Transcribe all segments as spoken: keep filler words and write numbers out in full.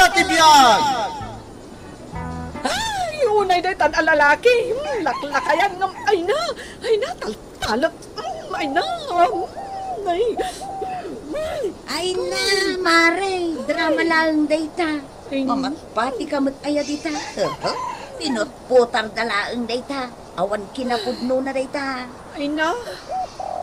Ti biag! Ay, unay daytan a lalaki. Hmm, laklakayan ngem, ay na, ay na, taltalek. Hmm, ay na, hmm, ay. Ay na, mare, drama laeng dayta. Ay, mamatpatika met aya dita. Aha, pinutputarda laeng dayta. Awan kinapudnona dayta. Ay na,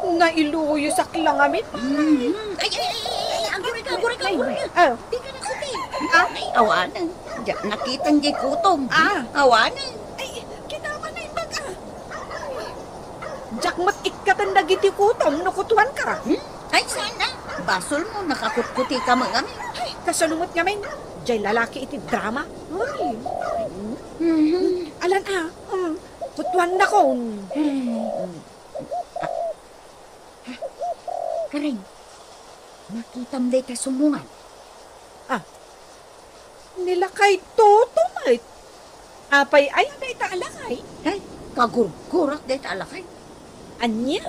nailuyosak la ngamin. Mhm. Ay, ay, ay, ay, ay, aguray ka, aguray ka, aguray ka. Ah. Di ka na kuti. Ah. Ay, awanen. Diak nakitang di kutom. Ah. Awanen. Ay, kita ka na imbag, ah. Diak met ikkaten dagiti kutom no kutuanka. Hmm? Ay, saan na? Basol mo, nakakutkuti ka met ngamin. Ay, kasano met ngamin? Diay lalaki iti drama. Ay. Mhm. Alan, ah. Hmm. Kutuannakon. Hmm. Ah. Ha? Karen, makitam dayta sumungan. Ah. Ni lakay Toto met. Apay aya dayta a lakay? Ay, kagurgurak dayta a lakay. Ania?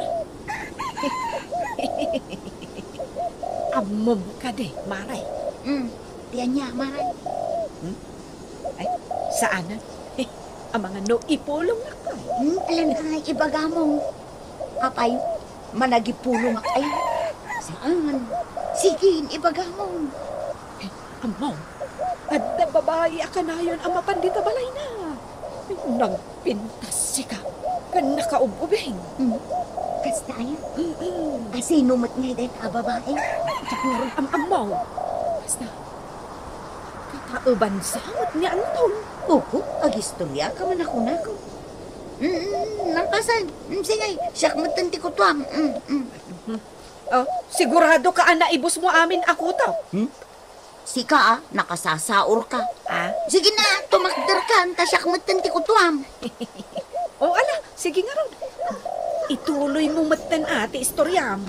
Ammom kadi, mare? Hmm. Ti ania, mare? Hmm? Ay, saanen. Amangan no ipulongnak. Hmm, alan ay ibagamon. Apay, managipulongak ay? Saan? Sige, ibagamon. Ay, ammo, adda babai a kanayon a mapan dita balayna. Ay, nagpintas sika ken nakaub-ubing. Hmm. Kasta aya? Mm-mm. A sino met ngay dayta a babai? Diak ngarud am-ammo. Basta, kakaebansa met ni Anton. Oho, agistoriaka man a kunako. Mm, napasan. Mm, sige, siak metten ti kutuam. Mm, mm. Hmm. Oh, sigurado ka a naibusmo amin a kutom? Hmm? Sika, a, nakasasaor ka. Ah? Sige na, tumakder ka, ta siak metten ti kutuam. O, ala, sige ngarud. Ituloy mo metten, a, ti istoriam.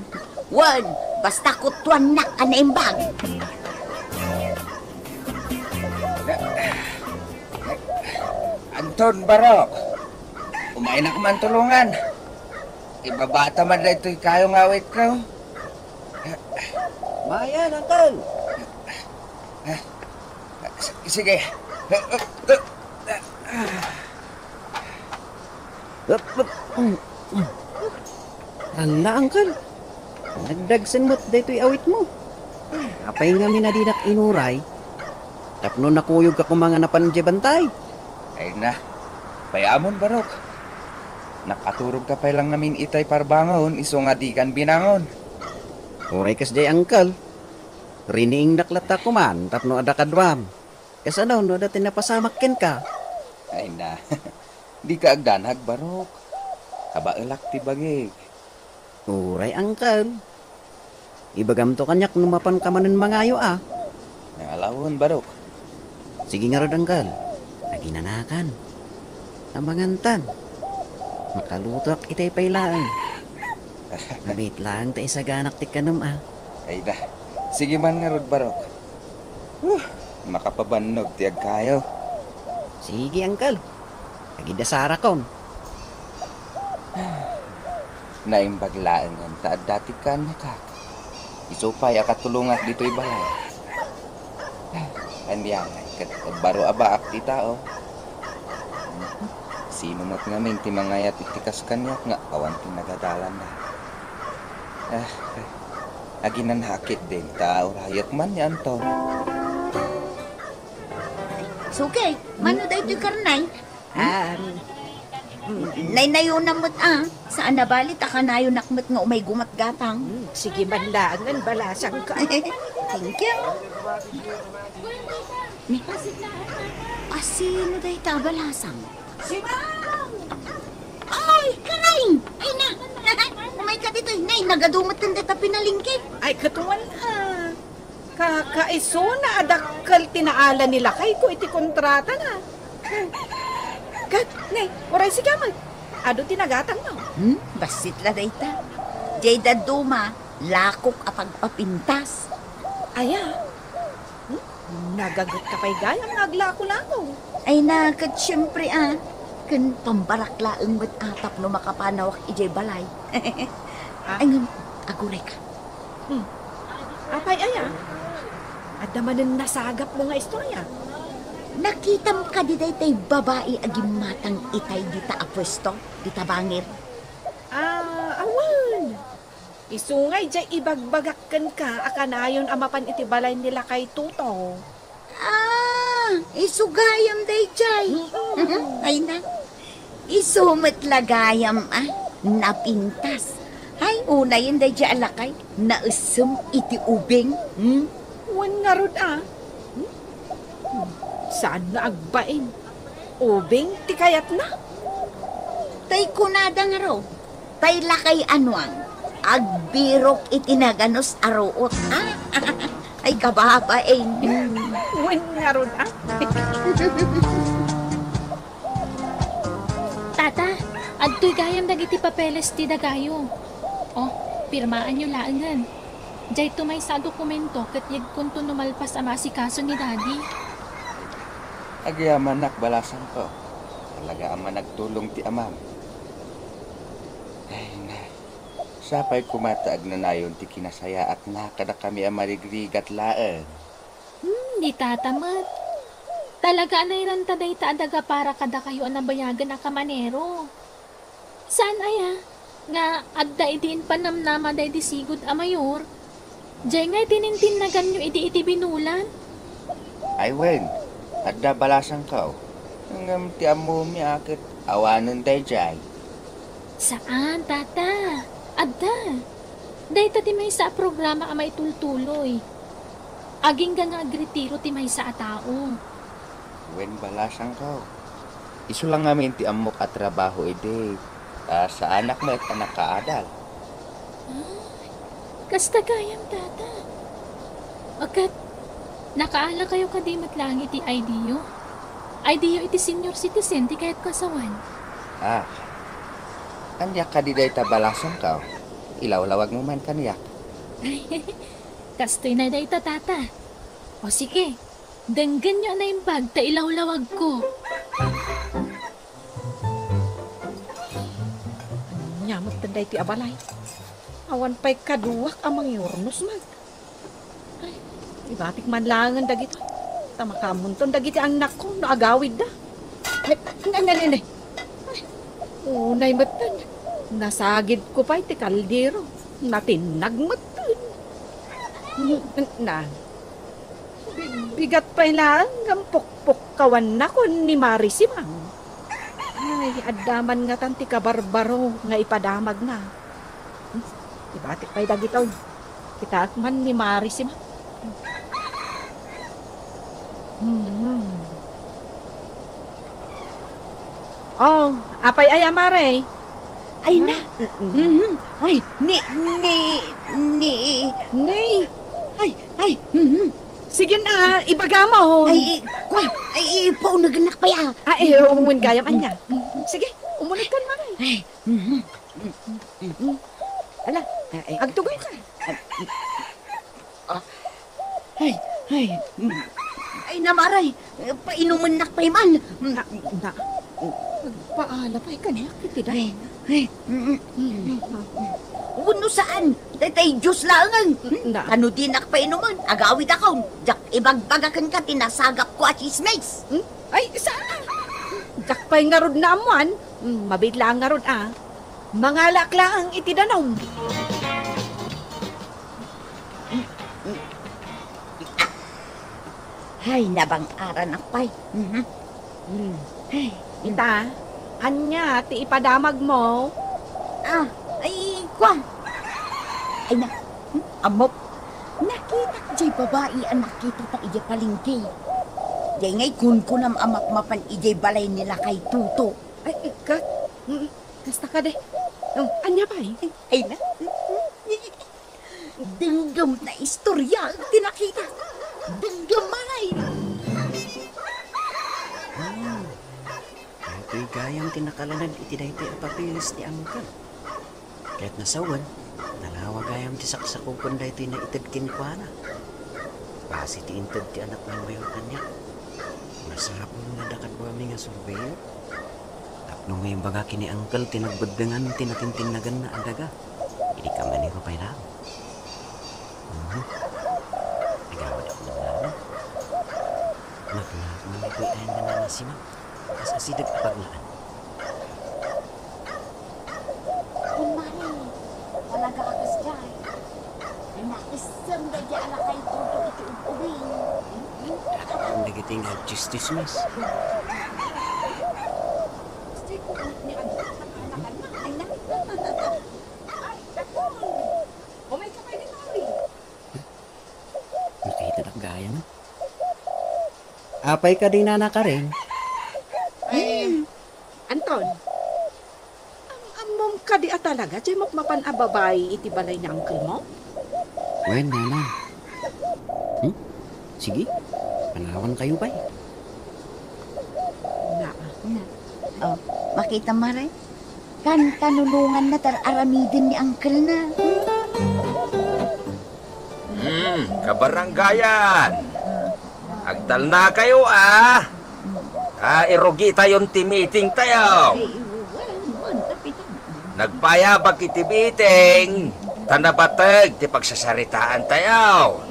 Wen, basta kutuannak a naimbag. Anton, Barok, umaynak man tulongan. Ibabata man daytoy kayo nga awitko. Mayan, Uncle! S-, sige. Alla, Uncle. Nagdagsen met daytoy awitmo. Apay ngamin a dinak inuray? Tapno nakuyogka koma nga napan idiay bantay. Ay na, pay-amon, Barok. Nakaturogka pay lang ngamin itay parbangon isu nga dikan binangon. Uray kasdiay, Uncle. Riniingnak latta koman tapno adda kaduam. Kasano no adda ti napasamak kenka? Ay na, dika agdanag, Barok. Kabaelak ti bagik. Uray, Uncle. Ibagamto kaniak no mapanka manen mangayo a. Nangalawen, Barok. Sige ngarud, Uncle. Aginanakan. Amangantan. Makalutoak itay pay laeng. Mabit laeng ta isaganak ti kanem a. Ay da. Sige man ngarud, Barok. Huh, makapabannog ti agkayo. Sige, Uncle. Agidasarakon. Naimbag laengen ta adda ti kannakak. Isu pay a katulongak ditoy balay. Ania ngay ket baro a baak ti tao. Sino met ngamin ti mangayat iti kas kaniak nga awan ti nagadalanna? Ah, aginanakit din ta urayek man ni Anton. Suke, mano daytoy karnay? Ah, mm, naynayonam met a. Saan a bali ta kanayonak met nga umay gumatgatang. Mm, sige man laeng, balasangka. Thank you. Ni, a, sino dayta a balasang? Si Ma'am! Ay, karay! Ay na! Umayka ditoy, nay, nagadu met dayta pinalengke. Ay, katuan, a. Kakaisuna a dakkel ti naala ni lakayko iti kontratana. Ket, ne, uray sika met. Adu ti nagatangmo. Hmm? Bassit la dayta. Diay dadduma, lakok a pagpapintas. Aya? Hmm? Nagagetka pay gayam nga aglako-lako. Ay na, ket siempre, a. Ken pambarak laeng met a tapno makapanawak idiay balay. Ah. Ay, ngem, agurayka. Hmm. Apay aya? Adda manen nasagapmo nga istorya? Nakitam kadi daytay babai a gimmatang itay dita a puesto, dita bangir? Ah, awan. Isu ngay jay ibagbagak kenka a kanayon a mapan iti balay ni Lakay Tuto. Ah, isu gayam dayjay. Mm-mm. Ay na. Isu met la gayam a napintas. Ay, unayen dayjay a lakay, naessem iti ubing. Hmm? Wen ngarud a. Hmm? Saan nga agbain? Ubing ti kayatna? Tay kunada ngarud, tay lakay a nuang, agbirok iti naganus a ruot, a? Ay, kababain. Wen ngarud a. Tata, adtoy gayam dagiti papeles ti dagayo. Oh, pirmaanyo laengen. Daytoy maysa a dokumento ket yegkonto no malpas a maasikaso ni Daddy. Agyamanak, balasangko. Talaga a managtulong ti amam. Ay, nay. Sapay koma ta agnanayon ti kinasayaatna kadakami a marigrigat laeng. Hmm, ni Tata met. Talaga a nairanta dayta a daga para kadakayo a nabayagen a kamanero. Saan aya nga adda idi impanamnama daydi sigud a mayor? Jay ngay tinintinnaganyo idi iti binulan? Ay wen, adda balasangko. Ngem ti ammomi a ket awanen dayjay. Saan, Tata. Adda. Dayta ti maysa a programa a maitultuloy. Agingga nga agretiro ti maysa a tao. Wen, balasangko. Isu la ngamin ti ammok a trabaho idi, ta saanak met a nakaadal. Ah, kasta gayam, Tata. Ket, nakaalakayo kadi met laeng iti I D U? I D U iti senior citizen ti kayatko a sawen. Ah, ania kadi dayta, balasangko? Ilawlawagmo man kaniak. Kastoy na dayta, Tata. O sige, denggenyo a naimbag ta ilawlawagko. Ania met daytoy a balay? Awan pay kaduak a mangiurnos met. Ay, ibatik man laengen dagitoy. Ta makaammonton dagiti annakko no agawidda. Ay, ne, ne, ne, ne. Ay, unay metten. Nasagidko pay ti kaldero. Natinnag metten. Na, bi-, bigat pay laeng ngem pukpukkawannakon ni Mari Simang. Ay, adda man ngatan ti kabarbaro nga ipadamagna. Hmm, ibatik pay dagitoy. Kitaek man ni Mari Simang. Hmm. Oh, apay aya, Mare? Ay na. Mhm. Ay, ni, ni, ni. Ni. Ay, ay. Mhm. Sige na, ibaga mo. Ay, i-, kwa, ay, ipaunegnak pay a. Ah, eh, umun gayam anya. Sige, umuneg kan, Mare. Ay, mhm. Ala, ay, ay. Agtugaw ka. Ah, ay, ay. Ay, na, Mare, painumennak pay man. Na, na, agpaala pay kaniak iti da. Ay, ay. Wenno saan, daytay juice laengen. Na. Tano dinak painumen, agawidakon. Diak ibagbaga kenka ti nasagapko a tsismis. Hmm? Ay, saan a? Diak pay ngarud naammuan. Hmm, mabiit laeng ngarud a. Mangalaak laeng iti danum. Hay, nabang-aranak pay. Mhm. Hmm. Hay. Ita, ania ti ipadamagmo? Ah, ay, kwa. Ay na, hmm, ammok. Nakitak jay babai a nakita ta idiay palengke. Jay ngay kunkunam a mapmapan idiay balay ni Lakay Tuto. Ay, ikat. Mm, kasta kadi. Oh, ania pay? Ay na. Denggem ta istorya ti nakita. Denggem, Mare. Hmm. Daytoy gayam ti nakalanad iti daytoy a papeles ti uncle. Ket nasawen, nalawa gayam ti saksakupen daytoy naited kenkuana. Basi ti inted ti anak ni Mayor kaniak. Masapul nga adda kaduami nga surveyor. Tapno nga imbaga ken ni uncle ti nagbeddengan ti natintinnaganna a daga. Idi kamanero pay laeng. Mhm. Agawidakon laeng. Sima, kas-asideg a pagnaan. Kunmari, talaga a kasdiay. Naisem dagiti alakay todo iti ub-ubing. Ang dagiti nga chismis. Gusto ko ni ano, anak-anak, ay, na. Ay, dakon. Umay ka pwede, Mari. Nakita dak gayam. Apay kadi, Nana Karen? Ay, Anton, am-, ammom kadi a talaga diay mapan a babai iti balay ni uncle mo? Wen, Nana. Hmm? Sige, panawan kayo pay. Na, na. Oh, makita, Mare? Kan kanunungan na tar aramiden ni uncle na. Hmm, kabarangayan. Agtalna kayo, ah. Ah, irugi tayon ti meeting tayo. Nagpayabak iti meeting, ta nabateg ti pagsasaritaan tayo.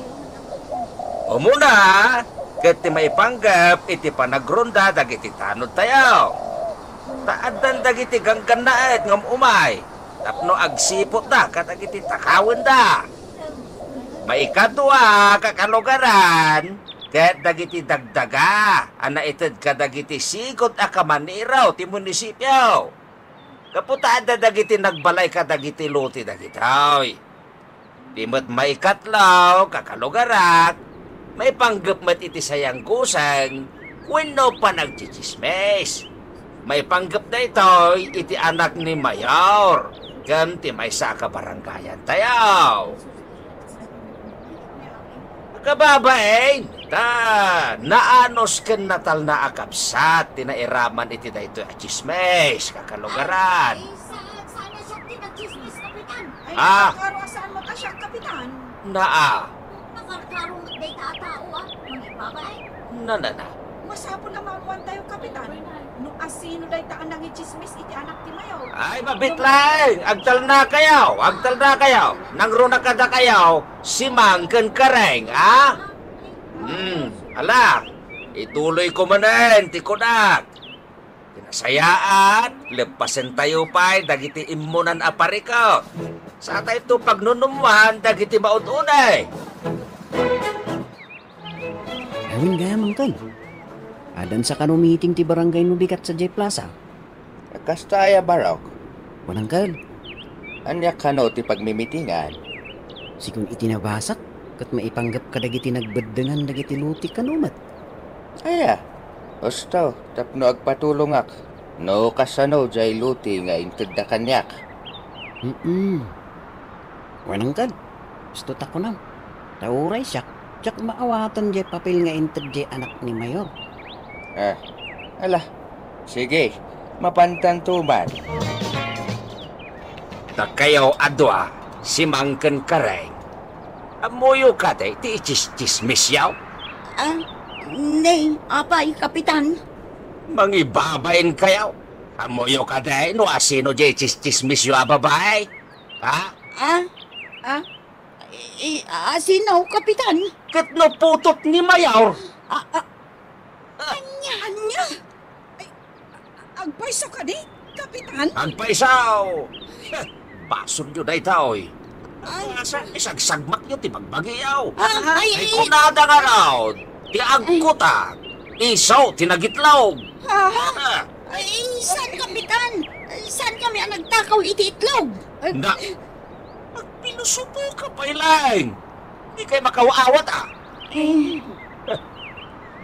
Umuna, ket ti maipanggep iti panagronda dagiti tanod tayo. Ta addan dagiti ganggannaet nga um-umay tapno agsiputda kadagiti takawenda. Maikadua, kakalugaran, ket dagiti dagdaga a naited kadagiti sigud a kamaniraw ti munisipio. Gapu ta adda dagiti nagbalay kadagiti loti dagitoy. Di met maikatlo, kakalugarak, maipanggep met iti sayangguseng wenno panagtsitsismis. Maipanggep daytoy iti anak ni Mayor ken ti maysa a kabarangayan tayo. Kababain, ta naanus ken natalna a kabsat ti nairaman iti daytoy a tsismis, kakalugaran. Ay, sa-, saan a siak ti nagtsismis, Kapitan? Ay, ah, nakaro a saan met a siak, Kapitan. Naa. Nakarkaro met dayta a tao, a, mangibabay. Na, na, na. Masapul a maammuan tayo, Kapitan, no asino dayta a nangitsismis iti anak ti Mayor. Ay, mabitlaeng! Agtalna kayo! Agtalna kayo! Nangruna kada kayo, Simang ken Kareng, a? Hmm, ala, ituloy ko manen ti kunak. Ti nasayaat, leppasen tayo pay dagiti immunan a parikut. Sa tayo to pagnunumwan dagiti maud-unay. Awan gayam, Angkel. Addan sa kano meeting ti barangay no bigat sadiay plaza. Kasta aya, Barok? Wen, Angkel. Ania kano ti pagmimitingan? Sigun iti nabasak, ket maipanggep kadagiti nagbeddengan dagiti loti kano met. Aya, usto, tapno agpatulongak no kasano jay loti nga intedda kaniak. Mm-mm. Wen, Angkel. Isto ta kunam, ta uray siak, diak maawatan jay papel nga inted jay anak ni Mayor. Ah, ala, sige, mapantanto man. Dakayo a dua, Simang ken Kareng, ammoyo kadi ti itsistsismisyo? Ah, nay, apay, Kapitan? Mangibabain kayo. Ammoyo kadi no asino jay itsistsismisyo a babai? Ha? Ah, ah, I, a, sino, Kapitan? Ket no putot ni Mayor? A, a, ania, ania? Ay, agpayso kadi, Kapitan? Agpayso! Basolyo daytoy. Ay. Asa, isagsagmakyo ti bagbagiyo. Ah, ay, ay, ay, kunada ngarud, ti agkutak, isu ti nagitlog. Ah. Ah. Ay, saan, Kapitan? Saan kami a nagtakaw iti itlog? Ay. Na, Agpilosopo ka pay laeng. Di kay makaawat, a? Eh.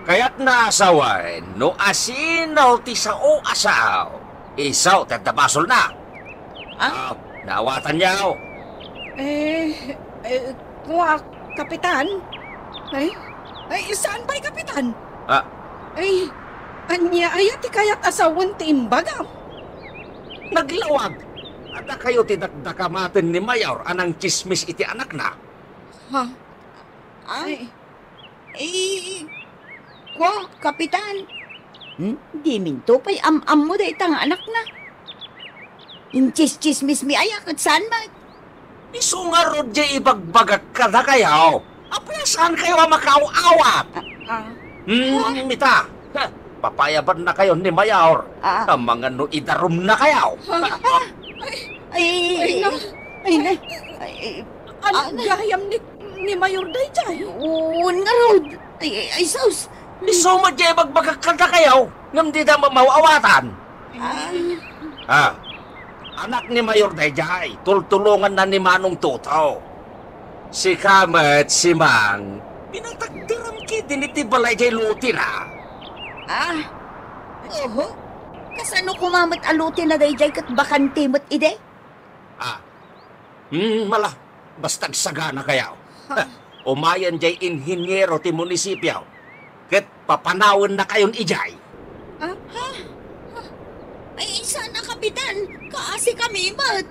Kayatna a sawen no asino ti sao a sao. Isu ti adda basolna. Ah? Ah, naawatanyo? Eh, eh, kua, Kapitan? Ay, ay, saan pay, Kapitan? Ah. Ay, ania aya ti kayat a sawen ti imbagam? Naglawag! Adda kayo ti dakdakamaten ni Mayor a nangtsismis iti anakna? Ha? Ah? Ay. Eh, kua, Kapitan. Hmm? Diminto pay am-ammo dayta nga anakna. Intsistsismismi aya ket saan met? Isu ngarud jay ibagbagak kadakayo. Apay a saan kayo a makaaw-awat? Ah, ah. Hmm, ita. Ha, Papayabannakayon ni Mayor. Ah. Amangan no idarumnakayo. Ha? Ay, Ay, ay, na. Ay, na. Ay, Anak ah, na. gayam ni, ni Mayor daydiay. Oo, ngarud. Ay, ay, ay, sus. Isu met diay ibagbagak kadakayo, ngem dida mamaw-awatan. Ah. Ah, anak ni Mayor daydiay, tultulonganna ni Manong Toto. Sika met, Simang, pinatagderam ketdin iti balay diay lote na. Ah, oho. Kasano koma met a lote na daydiay ket bakante met idi? Ah, hmm, mala, basta agsaganakayo. Ha? Umayen diay inhiniero ti munisipio, ket papanawennakayon idiay. Ah, ha? Ay, saan a, Kapitan? Kaasikami met.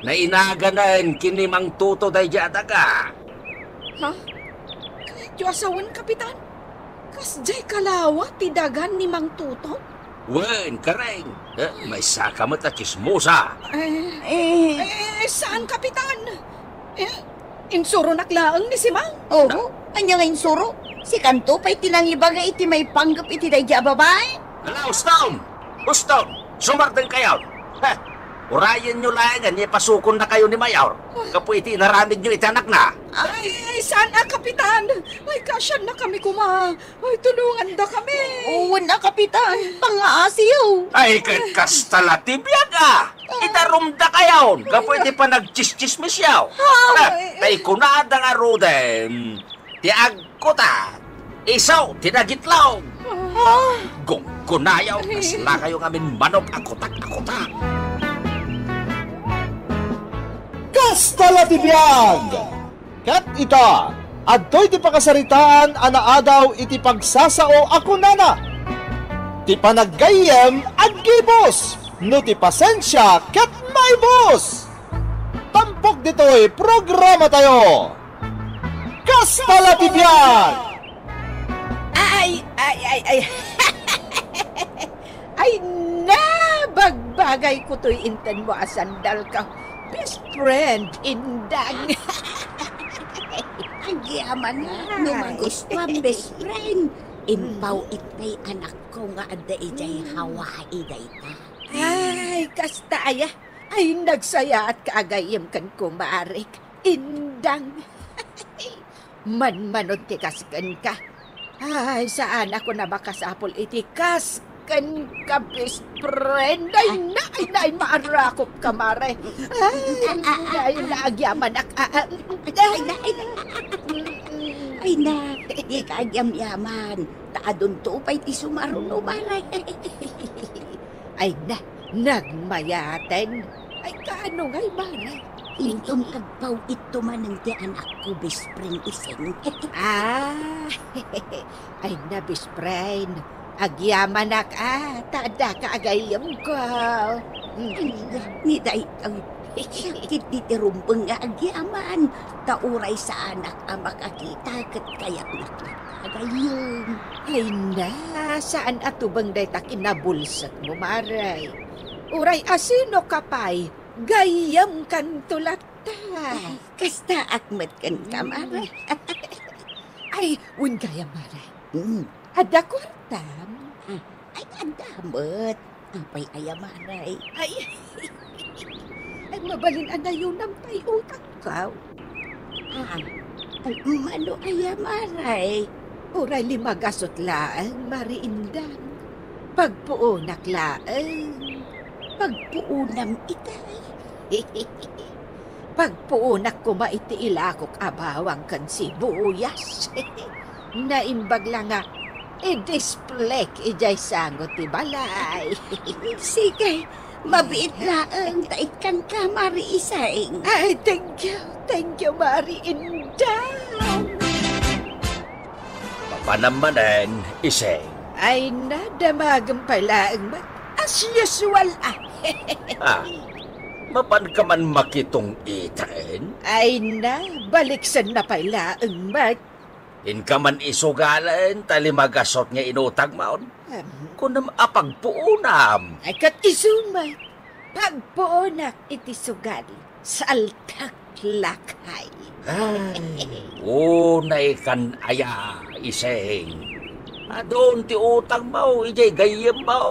Nainaganen ken ni Mang Toto daydiay a daga. Ha? Kayatyo a sawen, Kapitan? Kasdiay kalawa ti dagan ni Mang Toto? Wen, Kareng. Eh, maysaka met a tsismosa. Eh, Eh. eh, saan, Kapitan? Eh, insuronak laeng ni Simang. Oho, ania nga insuro? Sikanto pay ti nangibaga iti maipanggep iti daydiay a babai? Ala, ustom! Ustom! Sumardengkayon! Heh! Urayenyo laengen nga ipasukonnakayo ni Mayor gapu iti inaramidyo iti anakna. Ay, saan a, Kapitan? Ay, kaasiannakami koma. Ay, tulongandakami. Wen a, Kapitan. Pangaasiyo. Ay, ket kasta la ti biag, a. Idarumdakayon gapu iti panagtsistsismisyo. Ah. Ah, ta ikunada ngaruden, ti agkutak, isu ti nagitlog. Ah. Gunggonayo, kaslakayo ngamin manok a kutak a kutak. Kasta la ti biag. Ket ita, adtoy ti pakasaritaan a naadaw iti pagsasao a kunana, "Ti panaggayyem aggibus, no ti pasensia ket maibus." Tampok ditoy programatayo, Kasta la ti biag! Ay, ay, ay, ay. Ay, nabagbagayko toy intanmo a sandalko. Best friend, Indang. Agyaman no magustuam, best friend. Impaw itay anakko nga adda idiay Hawaii dayta. Ay, kasta aya. Ay, nagsayaatka a gayyem ken kumarik, Indang. Manmanon ti kas kenka. Ay, saan a kunam a makasapul iti kas kenka, best friend. Ay, na, ay, na, ay, maarakopka, mare. Ay, ay, na, agyamanak. Ah, ah, ay, na, ay, na. Ay, na, dika agyamyaman. Ta adunto pay ti sumaruno, mare. Ay, na, nagmayaten. Ay, kaano ngay, mare? Inton agpaw-itto manen ti anakko, best friend, Iseng. Ah, ay na, best friend. Agyamanak, a, ta addaka a gayyemko. Ay, ni daytoy. Sakit ti rumbeng nga agyaman. Ta uray saanak a makakita ket kayatnak a gayyem. Ay na, saan a tubeng dayta kinabulsekmo, mare. Uray asino ka pay, gayyemkanto latta. Ay, kastaak met kenka, mare. Ay, wen gayam, mare. Mm. Adda kuartam? Ah, ay, adda met. Apay aya, mare? Ay, ay, mabalin a nayonam pay utangko. Ah, ay, mano aya, mare? Uray lima gasut laeng, Mare Indang. Pagpuonak laeng. Pagpuonam itay? Pagpuonak koma iti ilakok a bawang ken sibuyas. Naimbag la nga i-displayk idiay sango ti balay. Sige, mabiit laeng ta ikkanka, Mare Iseng. Ay, thank you, thank you, Mare Indang. Mapanam manen, Iseng. Ay, nadamagem pay laeng met. As usual, a. Ah, mapanka man makitong-iten? Ay na, baliksenna pay laeng met. Inka man isugalen ta lima gasut nga inutangmon. Em. Kunam a pagpuonam. Ay, ket isu met. Pagpuonak iti sugal, saltak lakay. Ay, unay kan aya, Iseng. Adun ti utangmo idiay gayyemmo.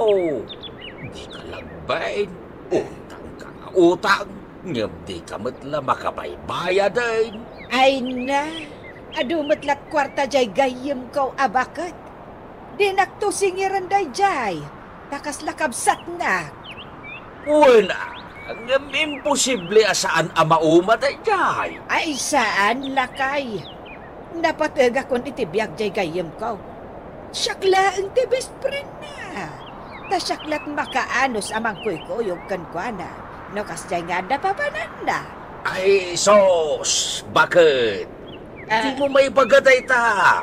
Dika lagbay, utangka nga utang, ngem dika met la makabaybayaden. Ay na, adu met lat kuarta diay gayyemko a baket. Dinakto singiren daydiay, ta kasla kabsatnak. Wen, ngem imposible a saan a mauma daydiay. Ay, saan, lakay. Napategakon iti biag diay gayyemko. Siak laeng ti best friendna. Ta siak lat makaanus a mangkuykuyog kenkuana no kasdiay nga adda papananna. Ay, sus, baket? Ah. Dimo maibaga dayta.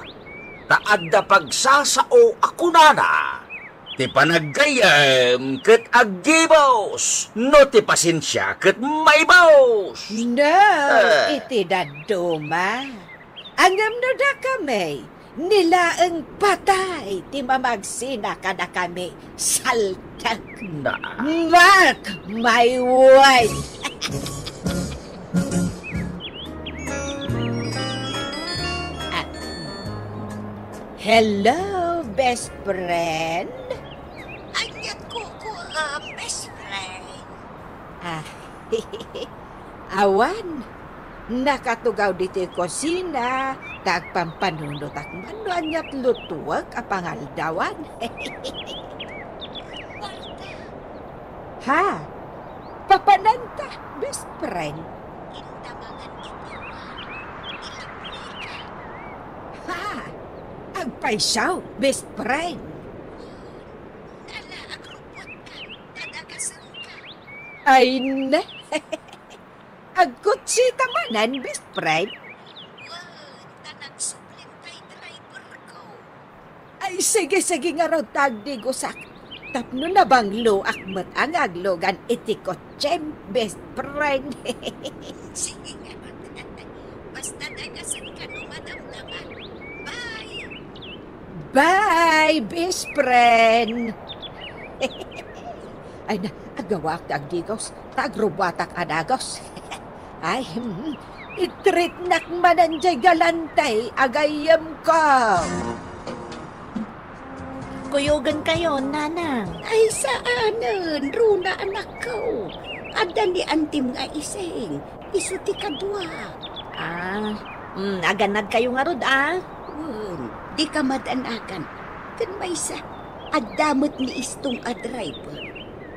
Ta adda pagsasao a kunana, "Ti panaggayyem ket aggibus, no ti pasensia ket maibus." No, eh, iti dadduma. Ngem no dakami, ni laeng patay ti mamagsina kadakami, saltek. Na. Mark my words. Ah, hello, best friend. Aniat, Kuko, um, best friend? Ah, awan. Nakatugaw ditoy kusina, ta agpampanunotak man no aniat lutuek a pangaldawan. Marta. Ha? Papananta, best friend? Intamangan iti awan, ilaklika. Ha? Agpayso, best friend? Ala, agrubbuatkan, dadagasenka. Ay, na. Agkutsita manen, best friend? Wen, ta nagsublin tay driverko. Ay, sige, sige ngarud ta agdigusak. Tapno nabangloak met a nga aglugan iti kutsem, best friend. Sige ngarud. Basta dagasenka no madamdama. Bye! Bye, best friend! Ay na, agawaak ti agdigos, ta agrubbuatak a dagos. Ay, hmm, itreatnak manen diay galante a gayyemko. Kuyogenkayo, nanang. Ay, saanen, runa, anakko. Adda ni antim nga ising. Isu ti kadua. Ah, mm, aganagkayo ngarud, ah. Wen, dika madanagan. Ken maysa, adda met ni Istong a driver.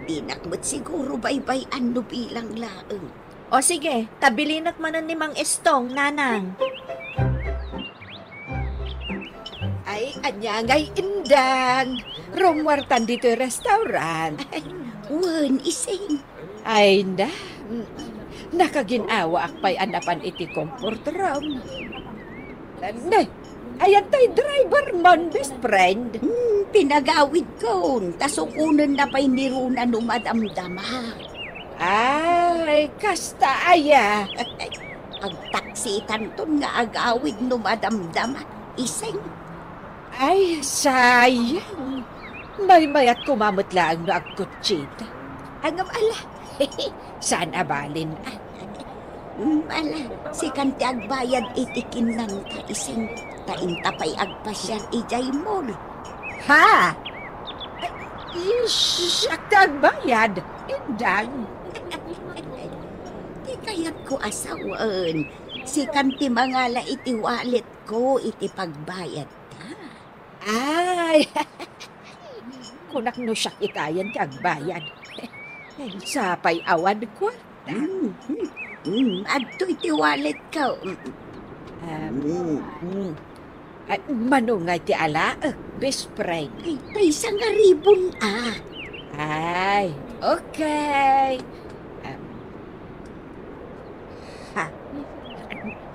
Dinak met siguro baybay-an no bilang laeng. O sige, ta bilinek manen ni Mang Istong, nanang. Ay, ania ngay, Indang? Rummuartan ditoy restaurant. Ay, wen, ising. Ay na, mm, nakagin-awaak pay a napan iti comfort room. Ne, ayan tay driver mon, best friend? Hmm, pinagawidkon, ta sukonenna pay ni runa no madamdama. Ay, kasta aya. Agtaksitanton nga agawid no madamdama, ising. Ay, sayang. Maymayat koma met laeng no agkutsita. Ngem ala, saan a balin, ah. Mm, ala, sikan ti agbayad iti kinnanta, ising, ta inta pay agpasiar idiay mall. Ha? Ay, siak ti agbayad, Indang. Ti kayatko a sawen, sikan ti mangala iti walletko iti pagbayadta. Ay, kunak no siak ikayan ti agbayad. Sapay awan kuarta. Mm, mm, mm, adtoy ti walletko. Mm. Ah, mm, mm. Ay, mano ngay ti alaek, best friend? Ay, tay sangaribon, ah. Ay, okay. Ah, ha?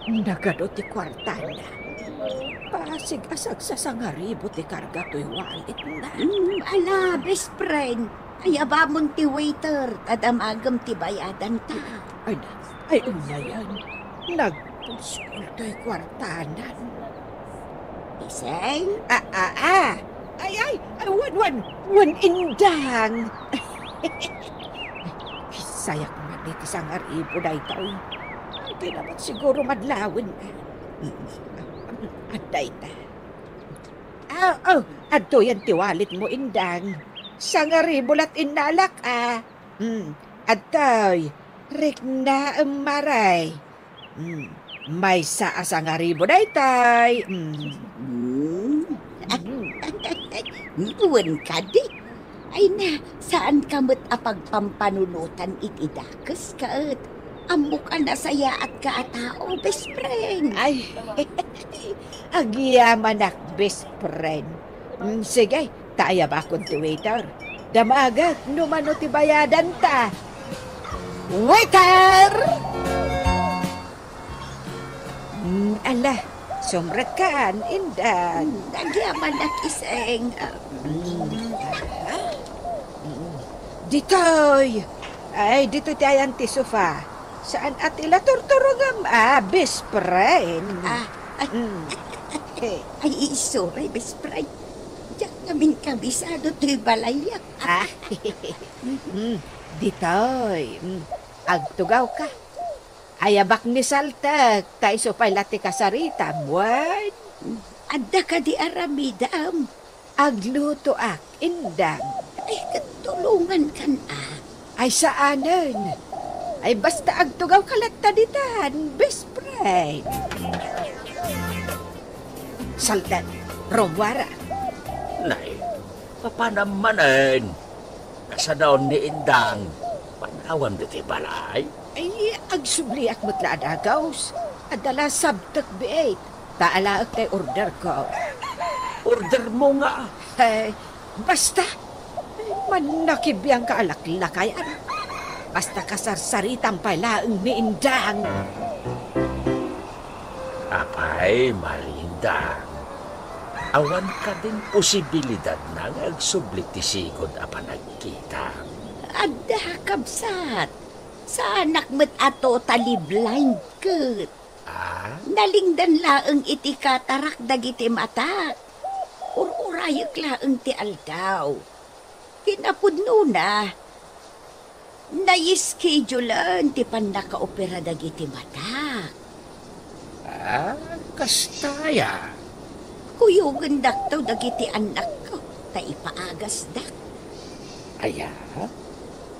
Nagadu ti kuartana. Pasig a sagsasangaribo ti karga toy walletna. Mm, ala, best friend. Ayabamon ti waiter, ta damagem ti bayadanta. Ay, ay, unayen. Nagpuskol toy kuartanan. Iseng? Ah, ah, ah. Ay, ay, ay, wen, wen, wen, Indang. Sayak man iti sangaribo daytoy. Ay, di naman siguro madlawen. Adda ita. Ah, oh, adtoyen ti wallet mo, Indang. Sangaribu lat innalak, a. Hmm, adtoy, riknaem, Mare. Hmm, maysa a sangaribu daytoy. Hmm. Hmm. Wen kadi. Ay na, saan ka met a pagpampanunotan iti dakes ket ammok a nasayaat ka a tao, best friend. Ay, agyamanak, best friend. Mm, sige, ta ayabakon ti waiter. Damagek no mano ti bayadanta. Waiter! Mm, ala, sumrekkan, Indang. Mm, agyamanak, Iseng. Mm. Ditoy. Ay, ditoy ti ayan ti sofa. Saan a ti la turturungam, a, best friend. Ah, ay. Mm. Eh. Ay, sorry, best friend. Diak ngamin kabisado toy balay. Ah. Mm, ditoy. Mm. Agtugawka. Ayabak ni saltek, ta isu pay la ti kasaritam, wen? Adda kadi aramidem? Aglutoak, Indang. Ay, ket tulongankan a. Ay, saanen. Ay, basta agtugawka latta ditan, best friend. Saltek, rummuara. Nay, papanam manen? Kasano ni Indang? Panawan ditoy balay? Ay, agsubliak met la a dagus. Adda la sabtek biit. Ta alaek tay orderko. Ordermo nga? Ay, basta. Ay, manakibiangka a laklakayan. Basta kasarsaritam pay laeng ni Indang. Apay, Mare Indang, awan kadin posibilidadna nga agsubli ti sigud a panagkitam? Adda, kabsat. Saanak met a totally blind ket. Ah? Nalingdan laeng iti katarak dagiti matak. Ur-urayek laeng ti aldaw. Kinapudnona, naischedulen ti pannakaopera dagiti matak. Ah, kasta aya? Kuyogendakto dagiti annakko ta ipaagasdak. Aya?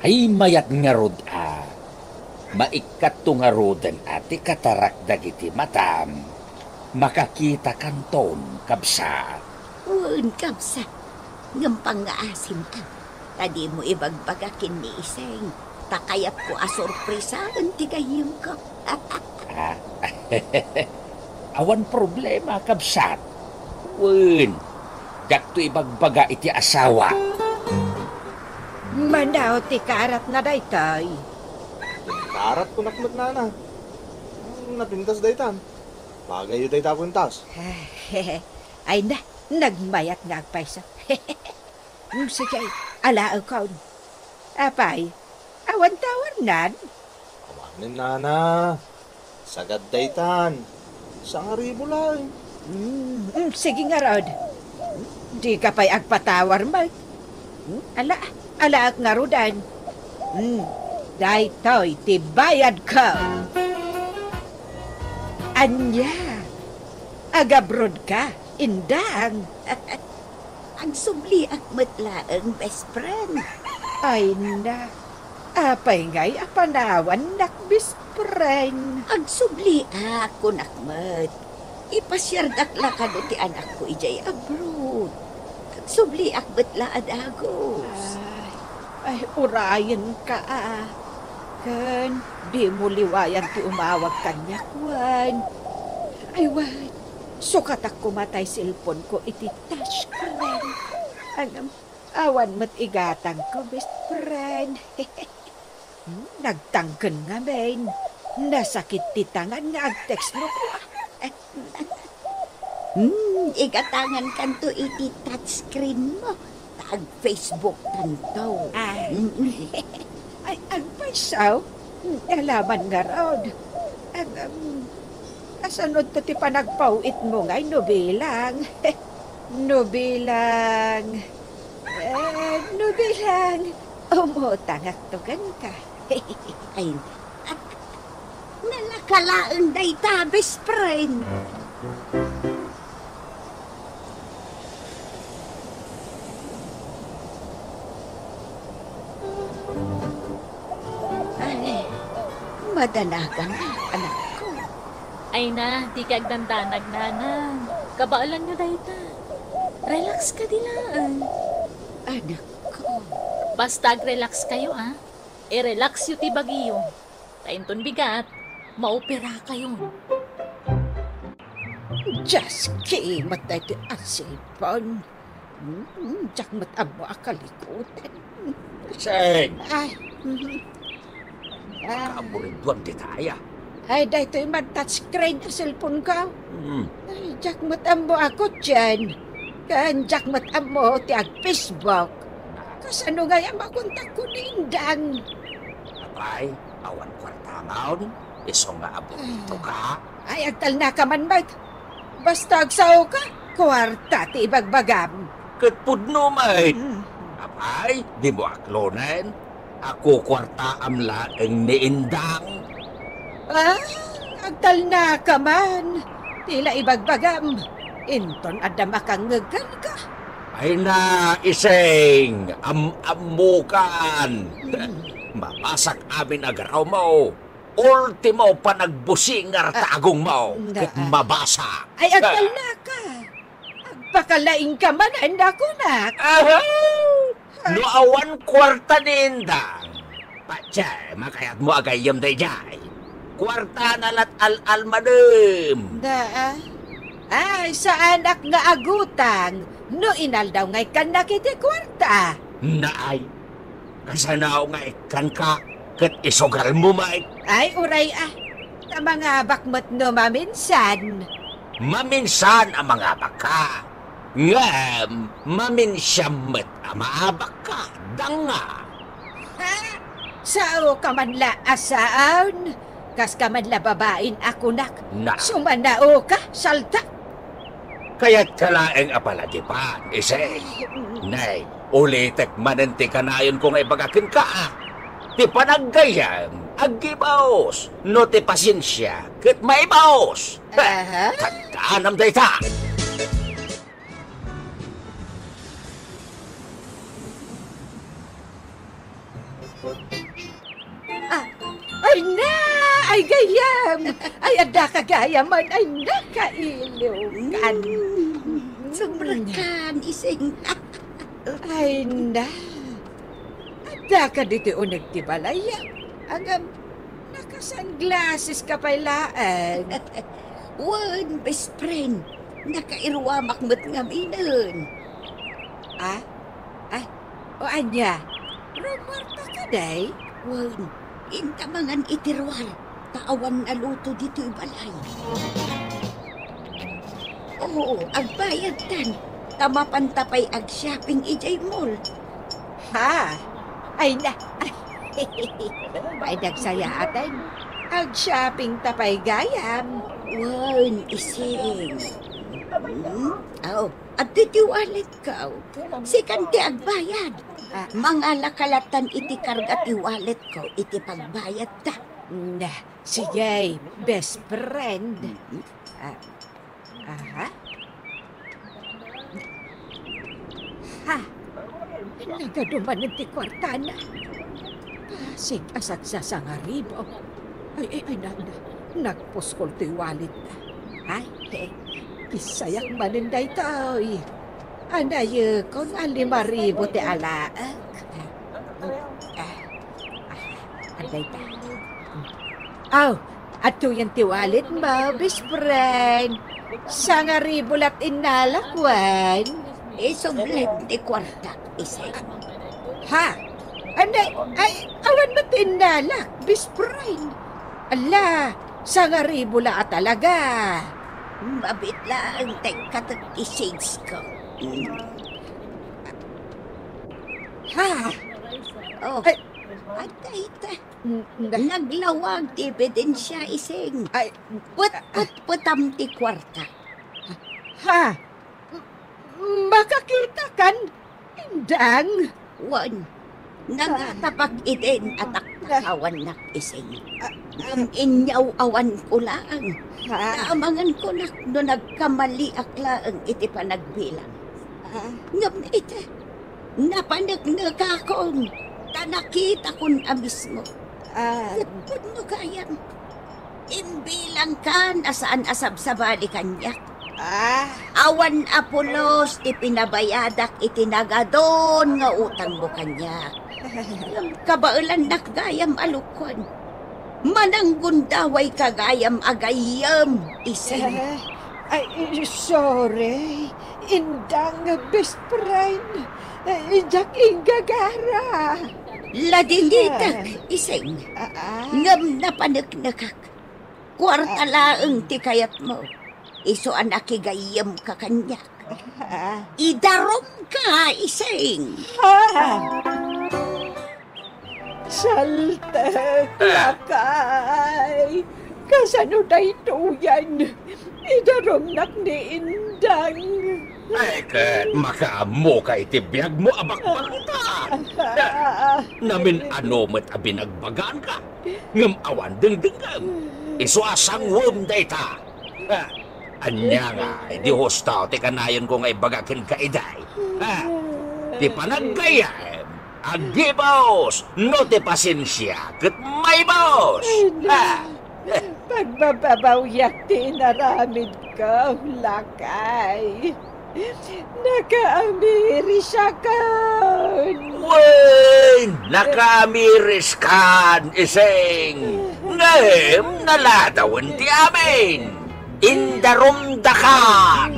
Ay, mayat ngarud a. Maikkatto ngaruden a ti katarak dagiti matam. Makakitakanton, kabsat. Wen, kabsat. Ngem pangngaasim a, ta dimo ibagbaga ken ni Iseng, ta kayatko a sorpresaen ti gayyemko. Ah, awan problema, kabsat. Wen, diakto ibagbaga iti asawa. Mano ti karatna daytoy? Karat kunak met, nana. Napintas daytan. Bagayyo dayta a kwintas. Ay na, nagmayat nga agpayso. Mm, sige, alaekon. Apay, awan tawarnan? Awanen, nana. Sagad daytan. Sangaribu laeng. Mm, mm, sige ngarud. Dika pay agpatawar met. Hmm? Ala, alaek ngaruden. Hmm, daytoy ti bayadko. Ania? Agabrodka, Indang? Agsubliak met laeng, best friend. Ay na, apay ngay a panawannak, best friend? Agsubliak, kunak met. Ipasiardak la kano ti anakko idiay abroad. Agsubliak met la a dagus. Ay, ay, urayenka a. Ken, dimo liwayan ti umawag kaniak wen. Ay, wen, sukatak koma tay cellphone-ko iti touchscreen. Ngem, awan met igatangko, best friend. Hmm, nagtangken ngamin. Nasakit ti tangan nga agtext no kua. Hmm, igatangankanto iti touchscreen mo. Ta ag-Facebook kanto. Ah. Mm. Ay, agpayso? Hmm, alaman ngarud. Ag-, um, kasanodto ti panagpaw-itmo ngay no bilang? No bilang, eh, no bilang umutangakto kenka. Ay, nalaka laeng dayta, best friend. Madanagan, anakko. Ay na, dika agdandanag, nanang. Kabaelanyo dayta. Relax kadi laeng. Anakko. Basta agrelax kayo, a. I-relax yo ti bagiyo. Ta inton bigat, maoperakayon. Dios, kimat daytoy a cellphone. Hmm, diak met ammo a kalikutan. Sing! Ay, mhm. Ah. Kaburinduan ti taya. Ay, daytoy man touchscreen a cellphone ko. Hmm. Ay, diak met ammo a kutsen. Ken diak met ammo ti ag-Facebook. Kasano ngay a makontakko ni Indang? Apay, awan kuarta ngawn? Isu nga aburito ka? Ay, agtalnaka man met. Basta agsao ka, kuarta ti ibagbagam. Ket pudno met. Hmm. Apay, dimo aklonen? Ako kuartaam laeng ni Indang. Ah, agtalnaka man. Ti la ibagbagam. Inton adda makangngeg kenka. Ay na, Ising, am-ammokan. Hmm. Mabasak amin a garawmo. Ultimo panagbusingar ta agongmo, ket mabasa. Ay, agtalnaka. Agpakalaingka manen, kunak. Aha! No awan kuarta ni Indang, patse, makayatmo a gayyem daydiay. Kuartana lat al-almanem. Da, ah? Ay, saanak nga agutang no inaldaw nga ikkannak iti kuarta. Naay, kasano nga ikkanka ket isugalmo met? Ay, uray, ah. Ta mangabak met no maminsan. Maminsan a mangabakka. Ngem, maminsan met a maabakka, danga. Ha? Saoka man la a saan? Kaska man la babain a kunak. Na. Sumanaoka, saltak. Kayatka laeng a palagipan, Ising. Ay, mm. Nay, ulitek manen ti kanayonko nga ibaga kenka, a. Ti panaggayyem, aggibaos. No ti pasensia, ket maibaos. Aha. Tandaan dayta. Ah, ay na! Ay, gayyem! Ay, adda ka gayamen! Ay, nakailog! Mm. Sobra kan, Ising. Ay na! Adda ka ditoy uneg ti balay, a? Ngem, naka-sunglasses ka pay laeng. Wen, best friend. Nakairuamak met ngaminen. Ah? Ay, o ania? Rumuarta ka, day? Wen, inta mangan iti ruar, ta awan naluto ditoy balay. Oo, agbayadtan, ta mapanta pay ag-shopping idiay mall. Ha? Ay na, ay, ay, nagsayaaten. Ag-shopping ta pay gayam. Wen, Ising. Hmm? Aw, adtoy ti walletko. Sikan ti agbayad. Ah. Mangala ka lattan iti karga ti walletko iti pagbayadta. Na, sige, best friend. Mhm. Ah, aha. Ha? Nagadu manen ti kuartana. Bassit a saksasangaribu. Ay, ay, ay, na, na, nagpuskol toy walletna. Ay, eh, kissayak manen daytoy. Anayekon a lima ribu ti alaek. Ah, ah, ah, adda ita. Aw, adtoyen ti walletmo, best friend. Sangaribu lat innalak, wen. Isublim ti kuartak, Ising. Ha? Anay, ay, awan met innalak, best friend. Ala, sangaribu la a talaga. Mabiit laeng ti katek ti sales ko. Ha? Oh, ay, adda ita. N-, n-, naglawag ti ebidensia, Ising. Ay, pet-, pet-, petam ti kuarta. Ha? M-, makakitakan? Indang? Wen, nangatapak idin a taktakawannak, Ising. Ah, ah. Ngem inyaw-awanko laeng. Ha? Ta amangan ko nak no nagkamaliak laeng iti panagbilang. Ah. Ngem ita, napaneknekakon, ta nakitakon a mismo. Ah. Ket pudno gayam. Imbilangkan a saan a sabsabali kaniak. Ah. Awan a pulos ti pinabayadak iti nagadun nga utangmo kaniak. Ngem kabaelannak gayam a lukon. Mananggundawayka gayam a gayyem, Ising. Eh, ay, sorry. Indang, best friend. Eh, diak inggagara. Ladingitek, Ising. Ah, ah. Ngem napaneknekak. Kuarta laeng ti kayatmo. Isu a nakigayyemka kaniak. Ah. Idarumka, Ising. Ah. Saltek, lakay. Kasano daytoyen? Idarumnak ni Indang. Ay, ket makaammoka iti biagmo a bakbakutan. Ah. Namin-ano met a binagbagaanka. Ngem awan dengdengngem. Isu a sanguem dayta. Ha? Ania nga, di husto ti kanayonko nga ibaga kenka idi. Ha? Ti panaggayyem, aggibus, no ti pasensia, ket maibus. Ha? Pagbababawiak ti inaramidko, lakay. Nakaamirisakon. Wen, nakaamiriskan, Ising. Ngem naladawen ti amin. Indarumdakan.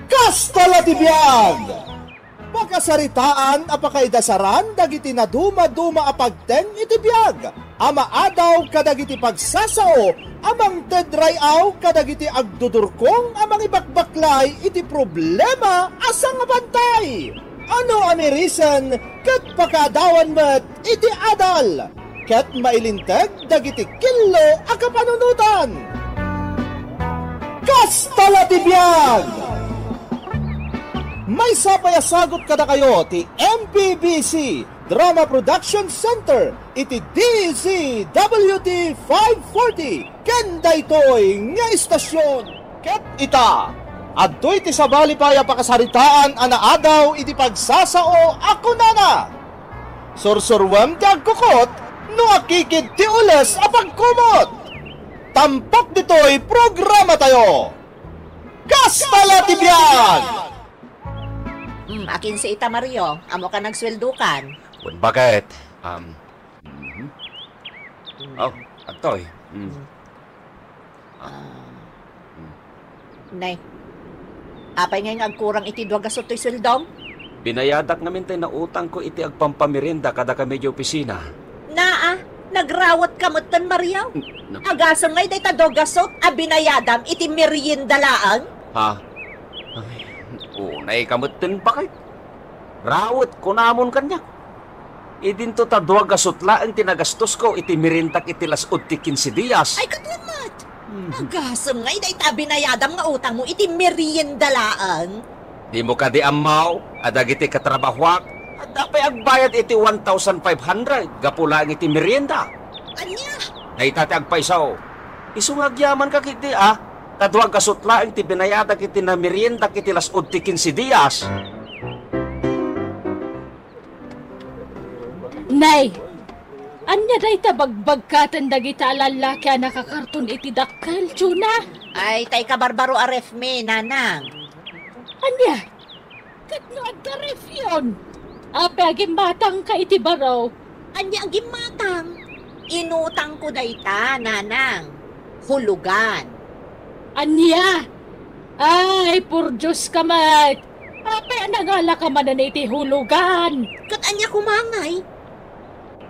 Kasta la ti biag. Pakasaritaan a pakaidasaran dagiti nadumaduma a pagteng iti biag a maadaw kadagiti pagsasao a mangted ray-aw kadagiti agdudurkong a mangibakbaklay iti problema a sangabantay. Ano a mirisen ket pakaadawan met iti adal ket mailinteg dagiti killo a kapanunotan. Kasta la ti biag! Maysa pay a sagut kadakayo ti M P B C Drama Production Center iti D Z W T five forty ken daytoy nga istasyon. Ket ita, adtoy ti sabali pay a pakasaritaan a naadaw iti pagsasao a kunana, "Sursuruem ti agkukot no akikid ti ules a pagkumot." Tampok ditoy programatayo. Kasta la ti biag! Hmm, akinsi ita, Mario? Ammoka nagsueldokan? Wen, bakit? Um, mhm. Oh, adtoy. Mm. Ah. Ah. Mm. Nay, apay ngay nga agkurang iti dua gasut toy sueldom? Binayadak ngamin tay nautangko iti agpampamerienda kadakami iti opisina. Naa, nagrawet ka metten, Mario? N-, nag- Agasem ngay dayta dua gasut a binayadam iti merienda laeng? Ha? Ay, unay ka metten, bakit? Rawet, kunamon kaniak. Idinto ta dua gasut laeng ti nagastosko iti meriendak iti las-ud ti kinse dias. Ay, kaduan met! Hmm. Agasem ngay dayta binayadam nga utangmo iti merienda laeng? Dimo kadi ammo a dagiti katrabahoak, adda pay agbayad iti one thousand five hundred gapu laeng iti merienda. Ania? Dayta ti agpayso. Isu nga agyamanka ketdi a, ta dua gasut laeng ti binayadak iti nameriendak iti las-ud ti kinse dias. Nay, ania dayta bagbagkaten dagita a lallaki a nakakarton iti dakkel, Chona? Ay, tay kabarbaro a refmi, nanang. Ania? Ket no adda refyon, apay a gimmatangka iti baro? Ania a gimmatang? Inutangko dayta, nanang. Hulugan. Ania? Ay, pur Dioska met! Apay a nangalaka manen iti hulugan? Ket ania koma ngay?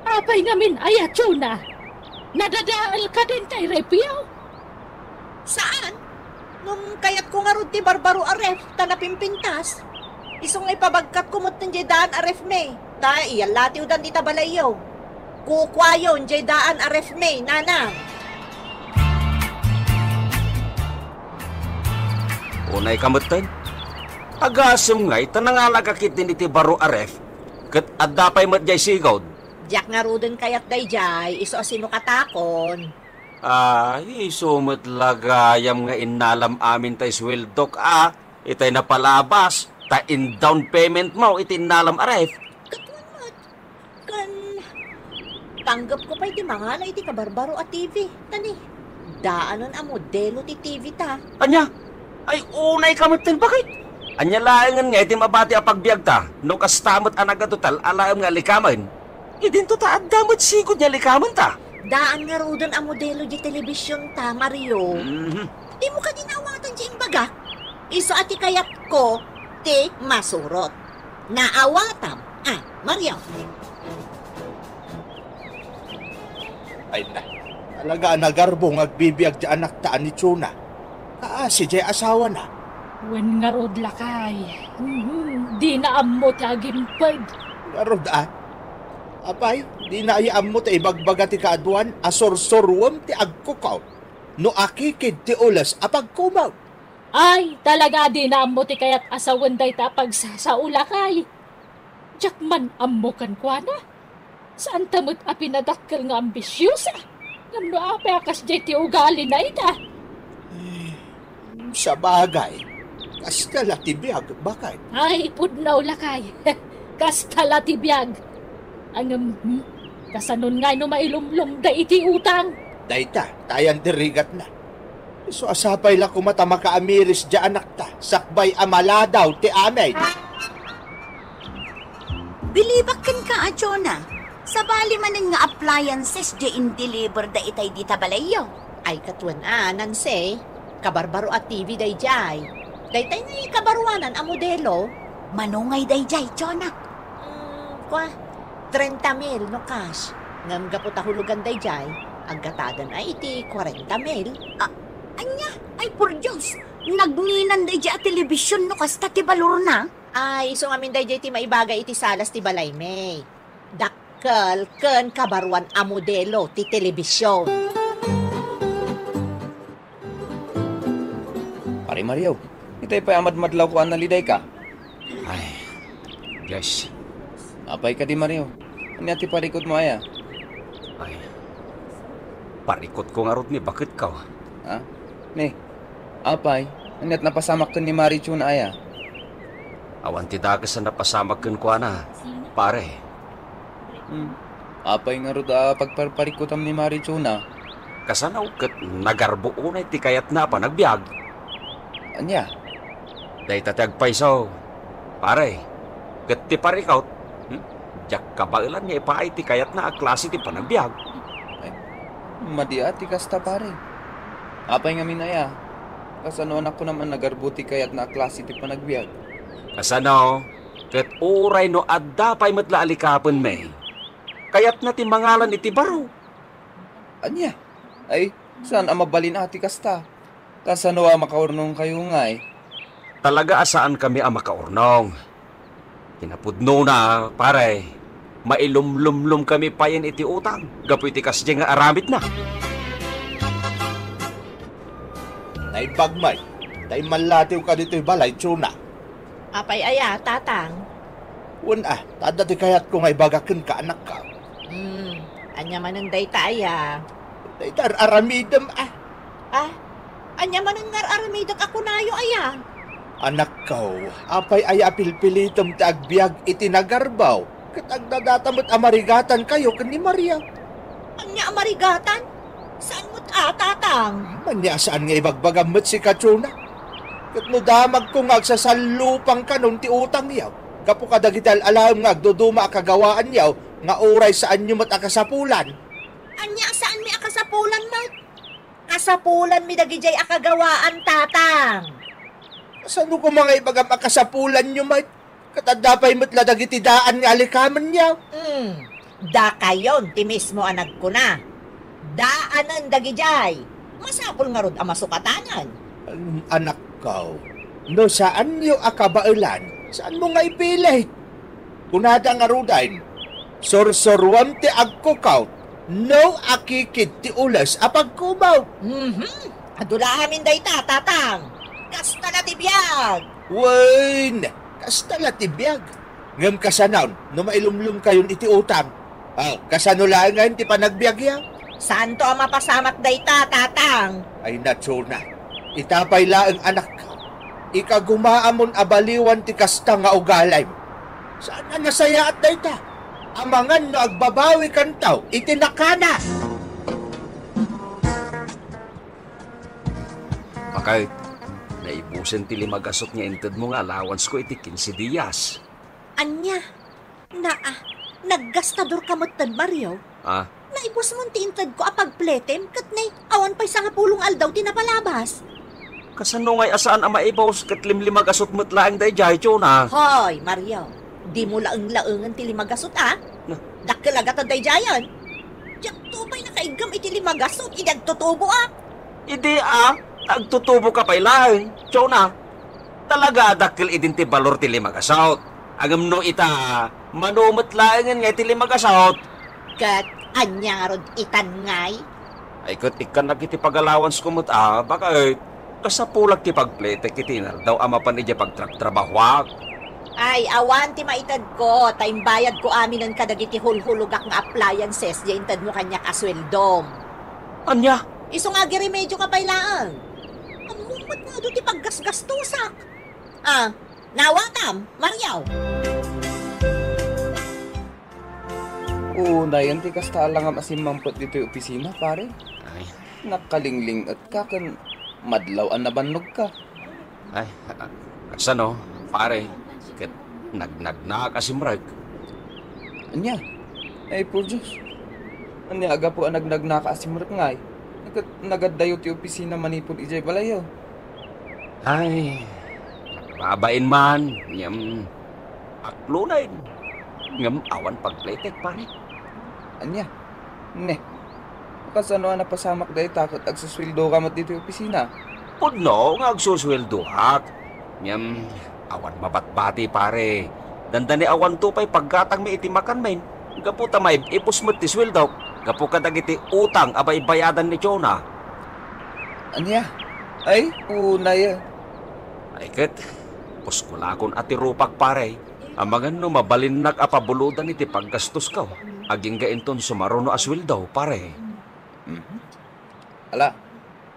Apay ngamin aya, Chona? Nadadaelka dayta a refyo? Saan? Ngem kayatko ngarud ti barbaro a ref ta napimpintas. Isu nga ipabagkatko metten diay daan a refmi. Ta iyallatiwdan dita balayyo. Kukuayon diay daan a refmi, nanang. Unayka metten? Agasem ngay ta nangalaka ketdin iti baro a ref, ket adda pay met diay sigud. Diak ngaruden kayat daydiay, isu a sinokatakon. Ay, isu met la gayam nga innalam amin tay sueldok a, itay napalabas, ta in down payment mo iti innalam a ref. Kaduan met. Panggepko pay ti mangala iti kabarbaro a T V. Tani, daanen a modelo ti T V ta. Ania? Ay, unayka metten, bakit? Ania laengen nga iti mabati a pagbiagta no kasta met a nagatotal a laeng nga likamen? Idinto ta adda met sigud nga likamenta. Daan ngaruden a modelo di telebision ta, Mario. Mhm. Dimo kadi naawatan ti imbagak? Isu a ti kayatko ti masurot. Naawatam, a, Mario? Ay na, talaga a nagarbo nga agbibiag ti anakta a ni Chona. Kaasi jay asawana. Wen ngarud, lakay. Mhm, dina ammo ti agimped. Ngarud, a? Apay, dina aya ammo ti ibagbaga ti kaaduan a sursuruem ti agkukaw no akikid ti ules a pagkumaw? Ay, talaga a dina ammo ti kayat a sawen dayta a pagsasao, lakay. Diak man ammo kenkuana. Saanta met a pinadakkel nga ambisiosa. Ngem no apay a kasdiay ti ugalina ita? Eh, sabagay, kasta la ti biag, baket. Ay, pudno, lakay. Kasta la ti biag. Ngem, hmm, kasanon ngay no mailumlom da iti utang? Dayta, ta ayan ti rigatna. Isu a sapay la koma ta makaamiris diay anakta, sakbay a maladaw ti amin. Bilibak kenka a Chona. Sabali manen nga appliances diay in-deliver da itay dita balayyo. Ay, ket wen a, Nancy, kabarbaro a T V daydiay. Daytay nga ikabaruanan a modelo. Mano ngay daydiay, Chona? Mm, kua, trenta mil no cash. Ngem gapu ta hulugan daydiay, aggatadan a iti kuarenta mil. A-, ania? Ay, por Dios! Nagninan daydiay a telebision no kasta ti balorna? Ay, isu ngamin daydiay ti maibaga iti salas ti balaymi. Dakkel ken kabaruan a modelo ti telebision. Pare Mario, itay pay a madmadlawko a nalidayka. Ay, yes. Apay kadi, Mario? Ania ti parikutmo aya? Ay, parikutko ngarud ni baketko. Ha? Ni, apay, ania't napasamak ken ni Mari Chona aya? Awan ti dakes a napasamak kenkuana, pare. Hmm. Apay ngarud a pagparparikutam ni Mari Chona? Kasano ket nagarbo unay ti kayatna a panagbiag? Ania? Dayta ti agpayso, pare, ket ti parikut, hmm? Diak kabaelan nga ipaay ti kayatna a klase ti panagbiag. Ay, madi a ti kasta, pare. Apay ngamin aya? Kasano a nakunam a nagarbo ti kayatna a klase ti panagbiag? Kasano? Ket uray no adda pay met la a likapenmi, kayatna ti mangalan iti baro. Ania? Ay, saan a mabalin a ti kasta? Kasano a makaurnongkayo ngay? Talaga a saankami a makaurnong. Kinapudnona, pare, mailumlumlomkami payen iti utang gapu iti kasdiay nga aramidna. Naimbag met, ta immallatiwka ditoy balay, Chona. Apay aya, Tatang? Wen a, ta adda ti kayatko nga ibaga kenka, anakko. Hmm, ania manen dayta aya? Dayta ar-aramidem a. Ah? Ania manen nga ar-aramidek a kunayo aya? Anakko, apay aya a pilpilitem ti agbiag iti nagarbo? Ket agdadata met a marigatankayo ken ni Maria. Ania a marigatan? Saan met a, Tatang? Ania a saan nga ibagbagam met sika, Chona? Ket no damagko nga agsasallupangkanon ti utangyo, gapu kadagiti al-alaem nga agduduma a kagawaanyo nga uray saanyo met a kasapulan. Ania a saanmi a kasapulan met? Kasapulanmi dagidiay a kagawaan, Tatang. Kasano koma nga ibagam a kasapulanyo met? Ket adda pay met la dagiti daan nga alikamenyo. Hmm, dakayon ti mismo a nagkuna, daanen dagidiay. Masapul ngarud a masukatanen. An-, anakko, no saanyo a kabaelan, saanmo nga ipilit? Kunada ngaruden, sursuruam ti agkukaw, no akikid ti ules a pagkumaw. Mhm. Adu la amin dayta, Tatang. Kasta la ti biag. Wen, kasta la ti biag. Ngem kasanon no mailumlomkayon iti utang? Ah, kasano laengen ti panagbiagyo? Saanto a mapasamak dayta, Tatang. Ay, Chona. Ita pay laeng, anakko. Ikagumaamon a baliwan ti kasta nga ugalim. Saan a nasayaat dayta? Amangan no agbabawikanto iti nakana. Bakit? Naibusen ti lima gasut nga intedmo nga allowance ko iti kinse dias. Ania? Naa, naggastador ka metten, Mario. Ah? Naibusmon ti intedko a pagpletem ket nay, awan pay sangapulo nga aldaw ti napalabas. Kasano ngay a saan a maibus ket limlima gasut met laeng daydiay, Chona? Hoy, Mario, dimo laeng-laengen ti lima gasut, a? Na- Dakkel a gatad daydiayen. Diakto pay nakaiggem iti lima gasut idi agtutuboak. Idi, a, agtutuboka pay laeng, Chona. Talaga a dakkel idin ti balor ti lima gasut. Ngem no ita, mano met laengen nga iti lima gasut. Ket ania ngarud itan ngay? Ay, ket ikkan dagiti pag-allowance ko met, a, bakit? Kasapulak ti pagpletek iti inaldaw a mapan idiay pagtrabtrabahoak. Ay, awan ti maitedko, ta imbayadko aminen kadagiti hulhulogak nga appliances diay intedmo kaniak a sueldom. Ania? Isu nga agiremedioka pay laeng. Ammom met nga adu ti paggasgastosak. Ah, nawatam, Mario. Unayen ti kasta a langam a simmangpet ditoy opisina, pare. Ay. Nakalingling-etka ken madlaw a nabannogka. Ay, a-, kasano, pare? Ket nagnagnaak a simrek. Ania? Ay, por Dios. Ania a gapu a nagnagnaak a simrek ngay? Ket nagaddayo ti opisina manipud idiay balayyo. Ay, babain man, ngem aklonen. Ngem awan pagpletek, pare. Ania? Ne. Kasano a napasamak dayta ket agsusueldoka met ditoy opisina? Pudno nga agsusueldoak. Ngem awan mabatbati, pare. Dandani awanto pay paggatangmi iti makanmin. Gapu ta maib-ipus met ti sueldok gapu kadagiti utang a baybayadan ni Chona. Ania? Ay, unayen. Ay ket, puskolakon a ti rupak, pare. Amangan no mabalinnak a pabulodan iti paggastosko, agingga inton sumaruno a sueldo, pare. Mhm. Ala,